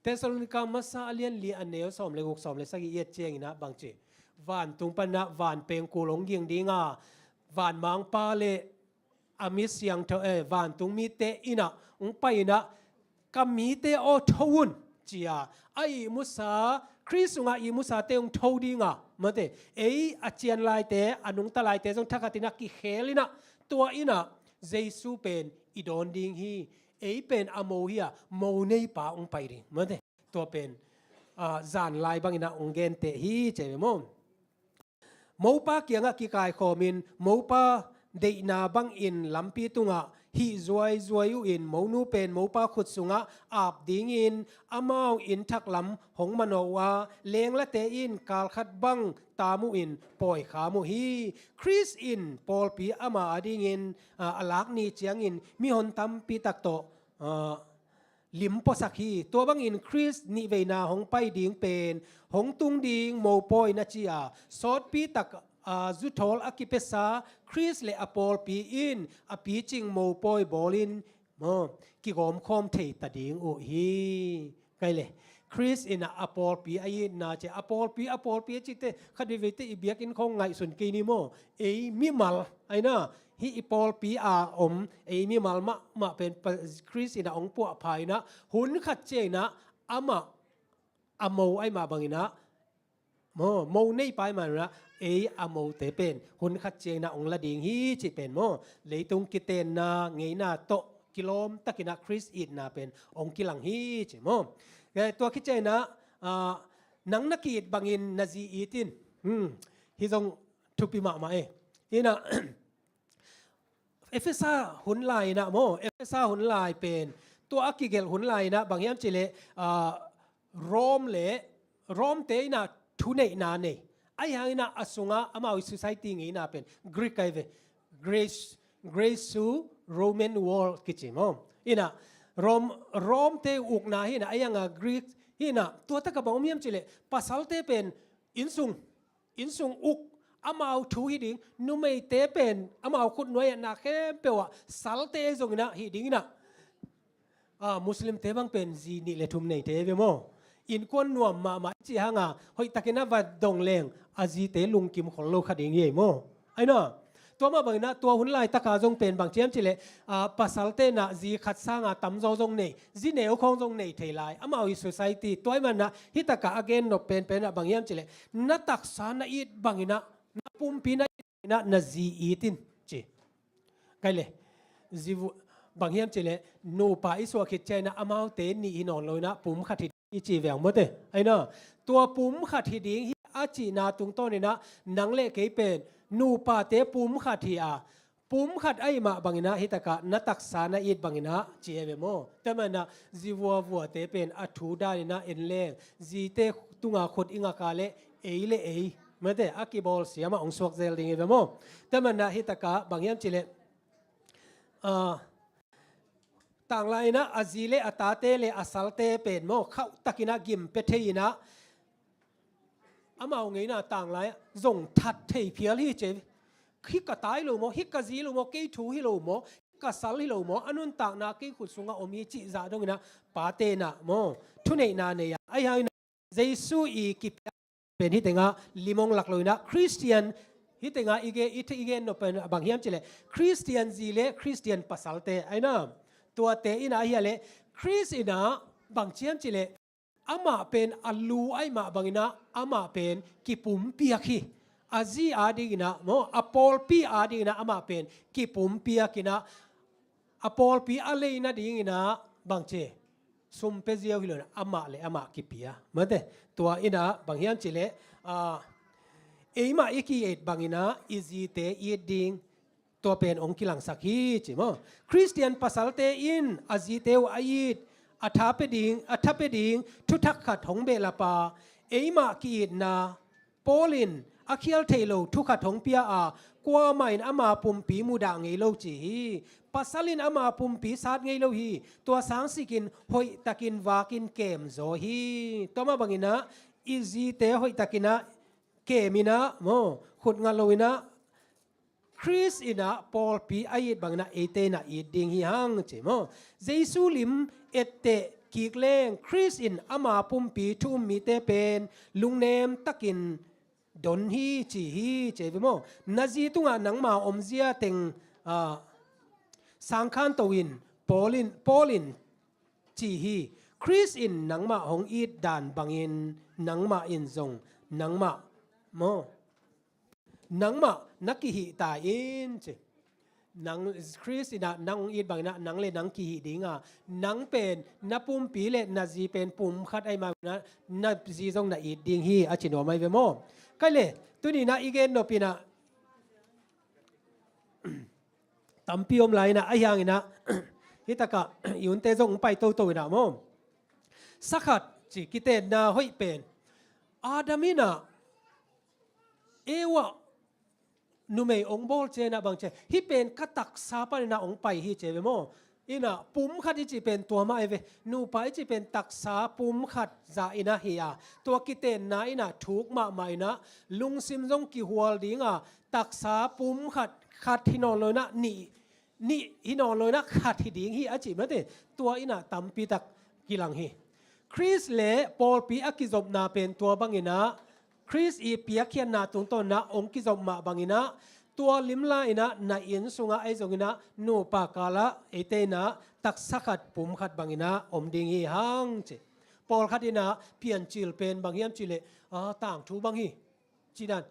Thessalonika masa a lian li a neu sawm le guk, sawm le sagih i et ciangin ah bang ci? Vantung panin ah van pengkul hong ging ding a, vanmangpa le a mi siangtho, eh, vantung mite in ah hong pai in ah, ka mite aw, tho un, ci a, a ihmusa, Khrist sungah ihmusate hong tho ding a, mate, ei a cian laite, a nungta laite zong thakhat in ah kikhel in ah, tua in ah Jesu pen i dawn ding hi. Ei pen a mo hi a, mo neipa hong pai ding, mate. Tua pen, ah, zanlai bangin ah hong genteh hi ci ve maw. Mopa kiangah kikaikhawmin mopa deihna bangin lampi tungah hih zuaizuai uh in, monu pen mopa khut sungah ap dingin amau inn thak lam hong manawh uh a, lenglate in kalkhat bang tam uh in pawikham uh hi. Khrist in pawlpi ama adingin, ah, a lak ni ciangin mihon tampi tak tawh, ah, lim puasak hi. Tua bangin Khrist nihveina hong pai ding pen hong tung ding mopawi na ci a, sawtpi tak, ah, zuthawl a kipiasa Khrist le a pawlpi in a picing mopawi bawlin maw, kigawmkhawm thei ta ding uh hi. Kai le, Khrist in ah a pawlpi a itna ci a, a pawlpi, a pawlpi a cihte khat veiveite i biakinn khawng ngaihsun kei ni maw. Ei mimal ahi na, hih i pawlpi a om ei mimal mahmah pen pa-, Khrist in ah hong puahpha in ah, hun khat ciang in ah amah a mo ahi mah bangin ah, mo, mo neipa ahi mah in ah, ei a mote pen hun khat ciang in ah hong la ding hi cih pen maw, leitung kitenna ngeina tawh kilawm takin ah Khrist itna pen hong kilang hi ci maw. Eh, tua khit ciang in ah, ah, nang na ki-it bangin na zi it in. Hmm, hih zong thupi mahmah e. In ah, Efesa hun lai in ah maw, Efesa hun lai pen, tua a kigelh hun lai in ah bang hiam cih leh, ah, Rom le, Romte in ah thuneihna nei. Ahi hangin ah a sungah amau i society ngeina pen Greek ahi ve. Grace, Grace to Roman world kici maw. Inah Rome, Rome te ukna hi inah, ahi hangah Greek hi inah, tua takah bang om hiam cih leh pasalte pen innsung, innsung uk, amau thu hi ding, numeite pen amau khutnuai ah na khempeuh ah salte zong inah hi ding inah. Ah, Muslimte bang pen zi nih le thum neite ve maw. Innkuan nuam mahmah i cih hangah hoihtakin a va dong leng a zite lungkim khol lo kha ding hi ei maw. Ai na, tua mah bangin ah tua hun laitaka zong pen bang ci hiam cih leh, ah, pasalte inah zi khat sanga tamzaw zong nei, zi neu khawng zong nei thei lai amau i society. Tua ahih manin ah hih takah a gen nop penpen ah bang hiam cih leh, na taksa na it bangin ah, na pumpi na it bangin ah na zi it in ci. Kai le, zi vu-, bang hiam cih leh, nupa i suah khit ciangin ah amaute nih hi nawn lo inah pum khat hi ding i ci veng maw te. Ai na, tua pum khat hi ding hi a cihna tungtawnin ah nang le kei pen nupate pum khat hi a, pum khat ahih mah bangin ah hih takah na taksa na it bangin ah ci e ve maw. Tua ahih manin ah zi vuavuate pen a thu danin ah en leng, zite tunga khut i ngak a leh ei le ei, mate, a kibawl siam ah hong suak zel ding hi ve maw. Tua ahih manin ah hih takah bang hiam cih leh, ah, tanglai inah a zi le a tate le a salte pen maw, khauhtakin ah gim pia thei inah, amau ngeina tanglai ah zong that thei phial hi ci. Hih ka ta hi lo maw, hih ka zi hi lo maw, kei thu hi lo maw, hih ka sal hi lo maw, a nuntakna kei khut sungah om hi cih zah dongin ah pate inah maw, thuneihna nei a. Ahi hangin ah Jesu i kipia pen hih tengah lim hong lak lo inah Khristian, hih tengah i gen, i, i gen nop pen bang hiam cih leh, Khristian zi le Khristian pasalte, ai na, tuate inah ahi a leh, Khrist inah bang ci hiam cih leh, amah pen a lu ahih mah bangin ah amah pen kipumpiak hi. A zi adingin ah maw, a pawlpi adingin ah amah pen kipumpiak inah, a pawlpi a lei nadingin ah bang ci, sum pia ziau hi lo inah amah le amah kipia, mate. Tua inah bang hiam cih leh, ah, eimah i ki-it bangin ah i zite it ding, tua pen hong kilangsak hi ci maw. Khristian pasalte in a zite uh a it, a tha pia ding, a tha pia ding thuthak khat hong behlap a, eimah ki-itna, Paul in a khial theih lo thu khat hong pia a, kuamah in ama pumpi mudah ngei lo ci hi. Pasal in ama pumpi sat ngei lo hi. Tua sangsikin hoihtakin vakin kem zaw hi. Tua mah bangin ah i zite hoihtakin ah kem inah maw, khut nga lo inah Khrist inah pawlpi a it bangin ah eite inah it ding hi hang ci maw. Jesu lim etteh kik leng Khrist in ama pumpi thu um mite pen lungnem takin don hi ci hi ci ve maw. Na zi tungah nangma omzia teng, ah, sangkhanto in, Paul in, Paul in ci hi. Khrist in nangmah hong it dan bangin nangmah in zong nangmah maw, nangmah na kihih ta in ci. Nang, Khrist inah nang hong it bangin ah nang le nang kihih ding a, nang pen na pumpi le na zi pen pum khat ahih manin ah na zi zong na it ding hi a ci nuam ahi ve maw. Kai le, tuni inah i gen nop inah tampi om lai inah, ahi hangin ah hih takah i hunte zong hong pai toto inah maw. Sa khat ci, kitenna hoih pen, Adam inah Eva numei hong bawl ciangin ah bang ci, hih pen ka taksa panin ah hong pai hi ci ve maw. Inah pum khat i cih pen tua mah ahi ve. Nupa i cih pen taksa pum khat zah inah hi a, tua kitenna inah thuk mahmah inah lungsim zong kihual ding a, taksa pum khat, khat hi nawn lo inah nih, nih hi nawn lo inah khat hi ding hi a cih mate. Tua inah tampi tak kilang hi. Khrist le pawlpi a kizopna pen tua bangin ah, Khrist i piakkhiatna tungtawn inah hong kizop mah bangin ah, tua limla inah na inn sungah ahi zongin ah nupa kalah eite inah taksa khat pum khat bangin ah om ding hi hang ci. Pawlkhat inah piancil pen bang hiam cih leh, ah, tangthu bang hi ci dan.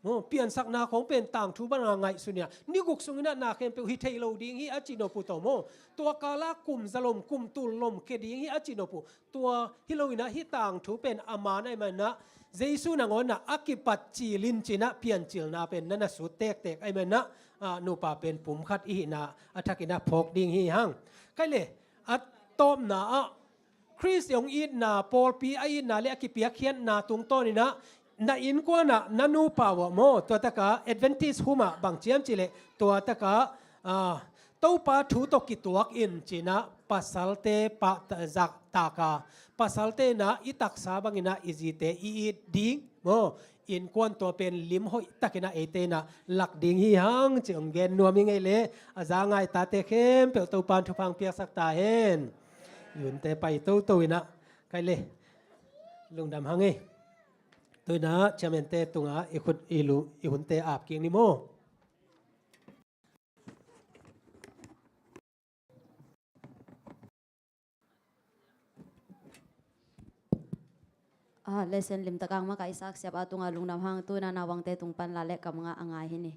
Maw, piansakna khawng pen tangthu banga ngaihsun inah, ni guk sung inah na khempeuh hi thei lo ding hi a ci nop uh tawh maw. Tua kalah kum zalom, kum tullom khia ding hi a ci nop uh. Tua hi lo inah hih tangthu pen a man ahih manin ah, Jesu nangawn inah a kipat cilin ci inah piancilna pen na na sut tektek ahih manin ah, ah, nupa pen pum khat i hihna a thak inah phawk ding hi hang. Kai le, a tawpna ah Khrist hong itna, pawlpi a itna le a kipiakkhiatna tungtawn inah na innkuanah na nupa uh ah maw, tua takah Adventist humah bang ciam cihleh tua takah, ah, Topa thu tawh kituak in cinah pasalte pah zak taka, pasalte inah i taksa banginah i zite i it ding maw, innkuan tua pen lim hoih takinah eite inah lak ding hi hang ci hong gen nuam hi ngei leh, a za ngai tate khempeuh Topa in thupha hong piaksak ta hen. I hunte pai toto inah kai le lungdam hang ei. Tuinah chairman-te tungah i khut i lu i hunte ap kik ni maw? Ah, lesson limtakang makaihsak siapa tungah lungdam hang, tuinah naupangte tung pan la le kam ngah a ngai hi ni.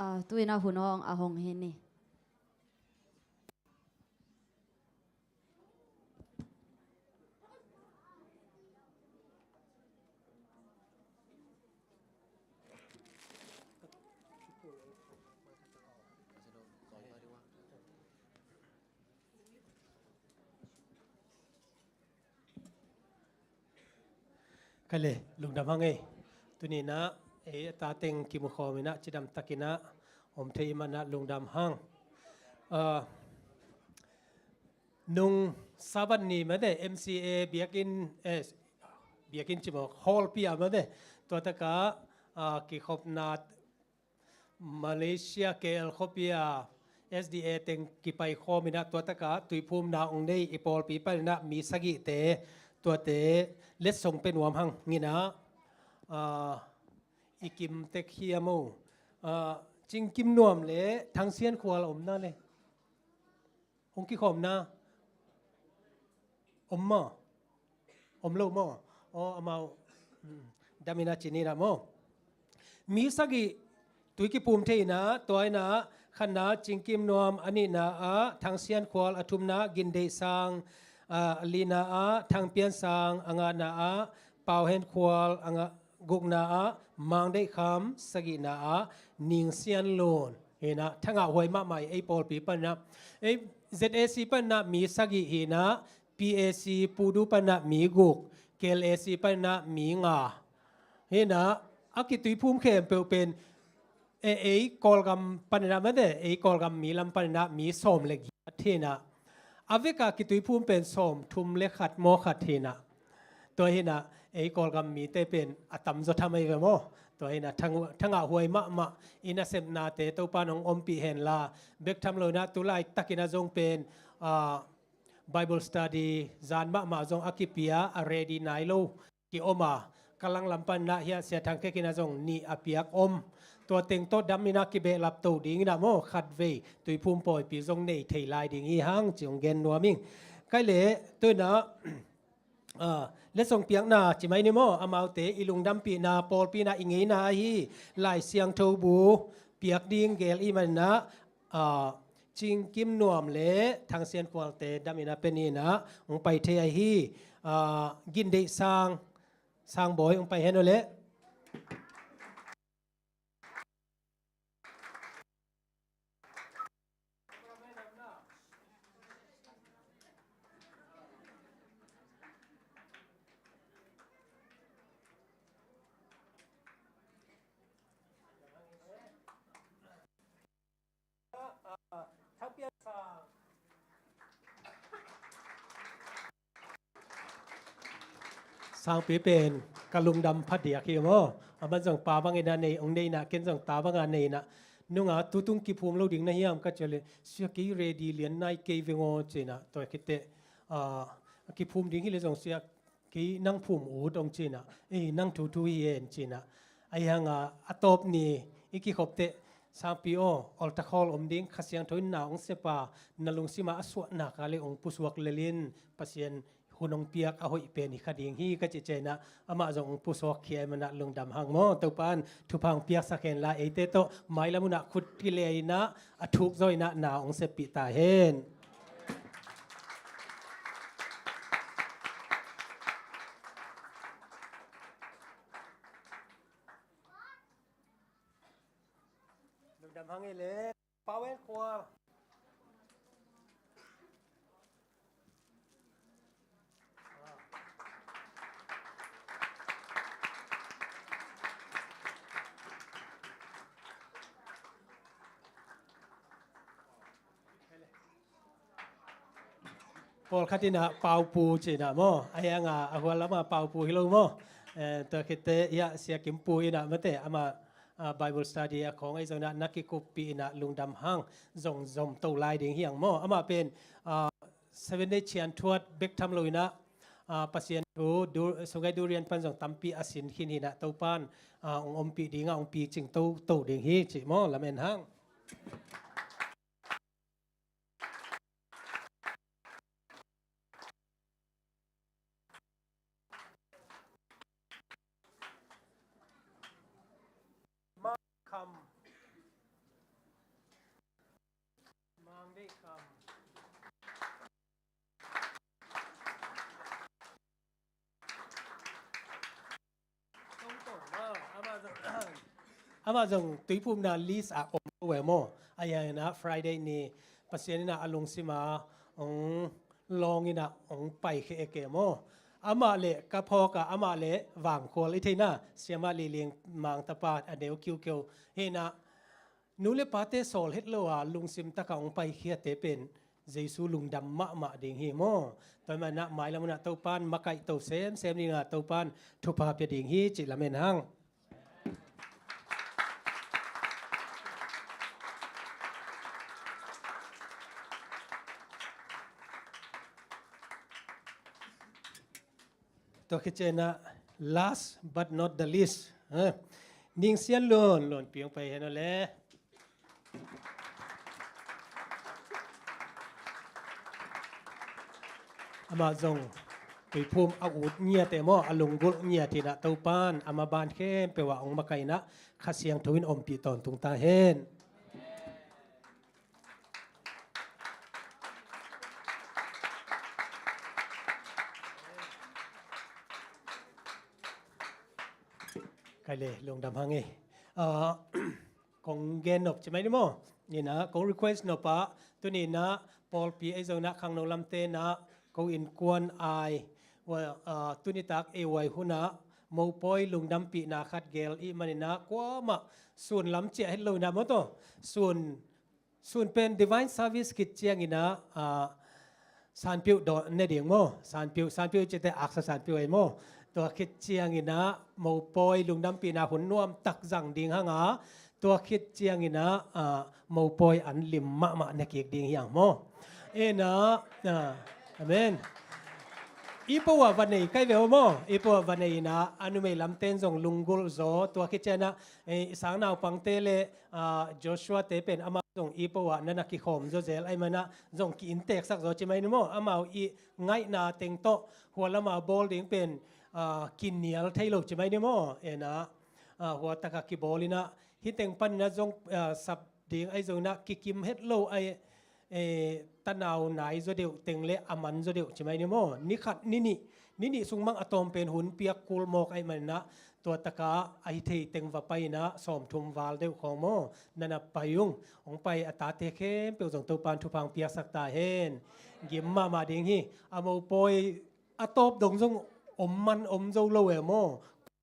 Ah, tu-in ah hun hong a hong hi ni. Ka le, lungdam hang ei. Tuni-in ah ei a ta teng kimukhawm in ah cidam takin ah om thei ih man ah lungdam hang. Ah, nung Sabbath ni mate M C A biakinn, eh, biakinn ci mawk, hall pi ah mate, tua takah, ah, kikhopna Malaysia K L khuapi ah S D A teng kipaikhawm in ah tua takah tuiphumna hong nei i pawlpi panin ah mi sagihte, tuate letsong pia nuam hang in ah, ah, i kim tek hiam aw. Ah, Cing Kim Nuam le Thang Sian Khual omna le hong kikhawmna om maw? Om lo maw? Aw, amau, mm, dam in ah ci ni in ah maw? Mi sagih tui kiphum thei in ah, tua in ah khatna Cing Kim Nuam, a nihna ah Thang Sian Khual, a thumna Gin Deih Sang, ah, a lina ah Thang Pian Sang, a ngana ah Pau Hen Khual, a nga-, gukna ah Mang Deih Kham, sagihna ah Ning Sian Lun. Hi in ah, thangah huai mahmah ei pawlpi panin ah. Ei Z A C panin ah mi sagih hi in ah, P A C Pudu panin ah mi guk, K L A C panin ah mi nga. Hi in ah, a kituiphum khempeuh pen, e, ei Kawlgam panin ah mate, ei Kawlgam mi lam panin ah mi sawm le giat hi in ah, a vek a kituiphum pen sawm thum le khat maw, khat hi in ah. Tua hi in ah, ei Kawlgam mite pen a tamzaw tham ahi ve maw? Tua hi in ah, thang-, thangah huai mahmah, i nasepnate Topa'n hong ompih hen la, bek tham lo in ah tu laitakin ah zong pen, ah, Bible study zan mahmah zong a kipia, a ready nai lo kiom a, ka langlam panin ah hiah Sia Thang Kek in ah zong nih a piak om. Tua teng tawh dam in ah kibehlap to ding in ah maw, khatvei tuiphum pawipi zong nei thei lai ding hi hang ci hong gen nuam ing. Ka le, tu in ah, ah, letsong piakna ci mai ni maw, amaute i lungdampihna, pawlpi in ah i ngeina ahi Lai Siangtho bu piak ding gel ih man in ah, ah, Cing Kim Nuam le Thang Sian Khualte dam in ah pia ni in ah hong pai thei ahi. Ah, Gin Deih Sang, Sang Bawi hong pai hen aw le. Sangpi pen ka lungdam phadiak hi maw. Aman zong pa bangin a nei, hong nei in ah, ken zong ta bangin a nei in ah, nunga tutung kiphum lo ding na hiam ka cih leh, sia kei ready lian nai kei veng aw ci in ah, tua khit teh, ah, kiphum ding hi leh zong sia kei nang phum ut hong ci in ah, ei, nang thuthu hi hen ci in ah. Ahi hang a, a tawp ni i kikhop teh, Sangpi aw, altar call om ding, Kha Siangtho in na hong sep a, na lungsim ah a suah nak leh hong pusuak lel in, Pasian hun hong piak a hoih pen hi kha ding hi ka cih ciang in ah, amah zong hong pusuak khia ih man ah lungdam hang maw. Topa'n thupha hong piaksak hen la, eite tawh mailam hun ah khut kilei in ah, a thuk zaw in ah na hong seppih ta hen. Lungdam hang ei le, Pau Hen Khual. Pawlkhat in ah Pau Pu ci in ah maw, ahi hang a, a hual lam a Pau Pu hi lo maw. Eh, tua khit teh hiah Sia Kim Pu in ah mate, amah, ah, Bible study a khawng ahi zong in ah na kikuppih in ah lungdam hang, zong zom to lai ding hi hang maw. Amah pen, ah, Seven Day Chian Thuat bek tham lo in ah, ah, Pasian thu, Du-, Sungai Durian pan zong tampi a sin khin hi in ah, Topa'n, ah, hong ompih ding a, hong picing toto ding hi cih maw, lamen hang. Kham. Amah zong tuiphumna list ah om lo e maw. A yang inah Friday ni Pasian inah a lungsima hong lawng inah hong paikhia e ke maw. Amah le ka phawk ah amah le Vangkhual i theihna Siamah Lih Lian Mang tapa a neu kiukiu hi inah nu le pate sawl het lo a lungsim taka hong paikhiate pen Jesu lungdam mahmah ding hi maw. Tua hi manah mailam unah Topan makaihto semsem dingah Topan thupha pia ding hi cih lamen hang. Tua khit ciangin ah last but not the least, eh, Ning Sian Lun, Lun Piang pai hen aw le. Amah zong tuiphum a ut ngiat e maw, a lunggulh ngiat inah Topan ama ban khempeuh ah hong makaih inah Kha Siangtho in ompih tawntung ta hen. Kai le lungdam hang e. Ah, kong gen nop ci mai ni maw. Inah kong request nop ah tuni inah pawlpi ei zong inah khangno lamte inah ko innkuan ai, ah, tuni tak ei huai hunah mopawi lungdampihna khat gel ih man inah kuamah sun lam ciah het lo inah maw taw. Sun Sun pen divine service khit ciang inah, ah, sanpiuh dawh ne ding maw. Sanpiuh, sanpiuh cite aksa sanpiuh ahi maw. Tua khit ciang inah mopawi lungdampihna hun nuamtak zang ding hang a, tua khit ciang inah, ah, mopawi an lim mahmah ne kik ding hiang maw. Inah, ah, amen. I po ah va nei kai ve aw maw. I po ah va nei inah a numei lamten zong lunggulh zaw. Tua khit ciang inah, eh, i sang naupangte le ah, Joshua te pen amau zong i po ah na na kikhawm zaw zel ahi manah zong ki-inntek sak zaw ci mai ni maw. Amau i ngaihna teng tawh hua lama bawl ding pen, ah, kinial thei lo ci mai ni maw. Inah, ah, hua taka kibawl inah hih teng pan inah zong, ah, sap ding ahi zong inah kikim het lo ahi, eh, tanau nai zaw deuh teng le a man zaw deuh ci mai ni maw. Ni khat, ni nih, ni nih sung mang a tawm pen hun piak kul mawk ahi man inah tua taka ahi thei teng va pai inah sawmthum val deuh khawng maw. Na na pai ung, hong pai a tate khempeuh zong Topan thupha hong piaksak ta hen. Gim mahmah ding hi. A mopawi a tawp dong zong om man om zo lo e maw.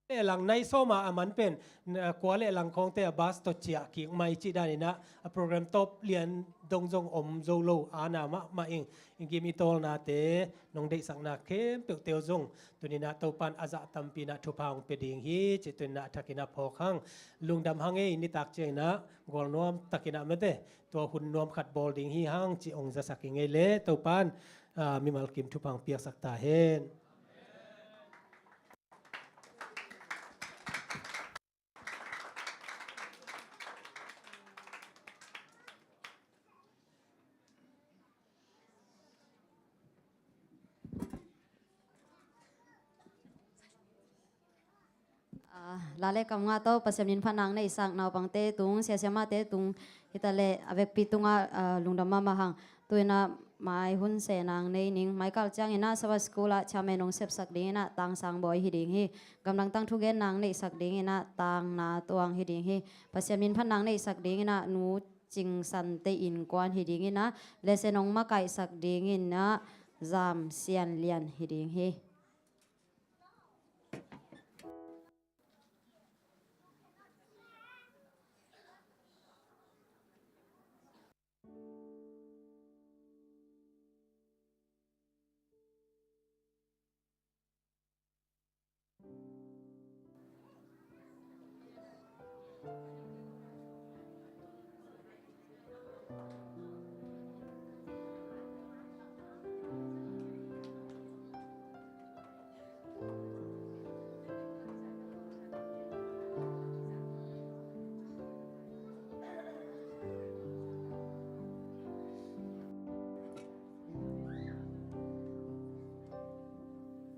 Lehlang nai sawma a man pen, na, kua lehlang khawngte a bus tawh ciah kik mai cih dan inah a program tawp lian dong zong om zo lo a na mahmah ing. Gim i tawlnate, nong deihsakna khempeuhte uh zong tuni inah Topan a zah tampi inah thupha hong pia ding hi cih tuni inah a thak inah phawk hang. Lungdam hang ei, nitak ciang inah gualnuam tak inah mate tua hun nuam khat bawl ding hi hang cih hong zasak ing ei le Topan, ah, mimal kim thupha hong piaksak ta hen. Ah, la le kam ngah tawh Pasian min phatna hong neihsak naupangte tung, siasiamate tung, hi ta leh a vekpi tungah, ah, lungdam mahmah hang. Tu inah mai hun sehna hong nei ning, mai kal ciang inah Sabbath School ah chairman hong sepsak ding inah Tang Sang Bawi hi ding hi. Gamdang tang thugenna hong neihsak ding inah Tang Na Tuang hi ding hi. Pasian min phatna hong neihsak ding inah Nu Cing Sante innkuan hi ding inah lesson hong makaihsak ding inah Zam Sian Lian hi ding hi.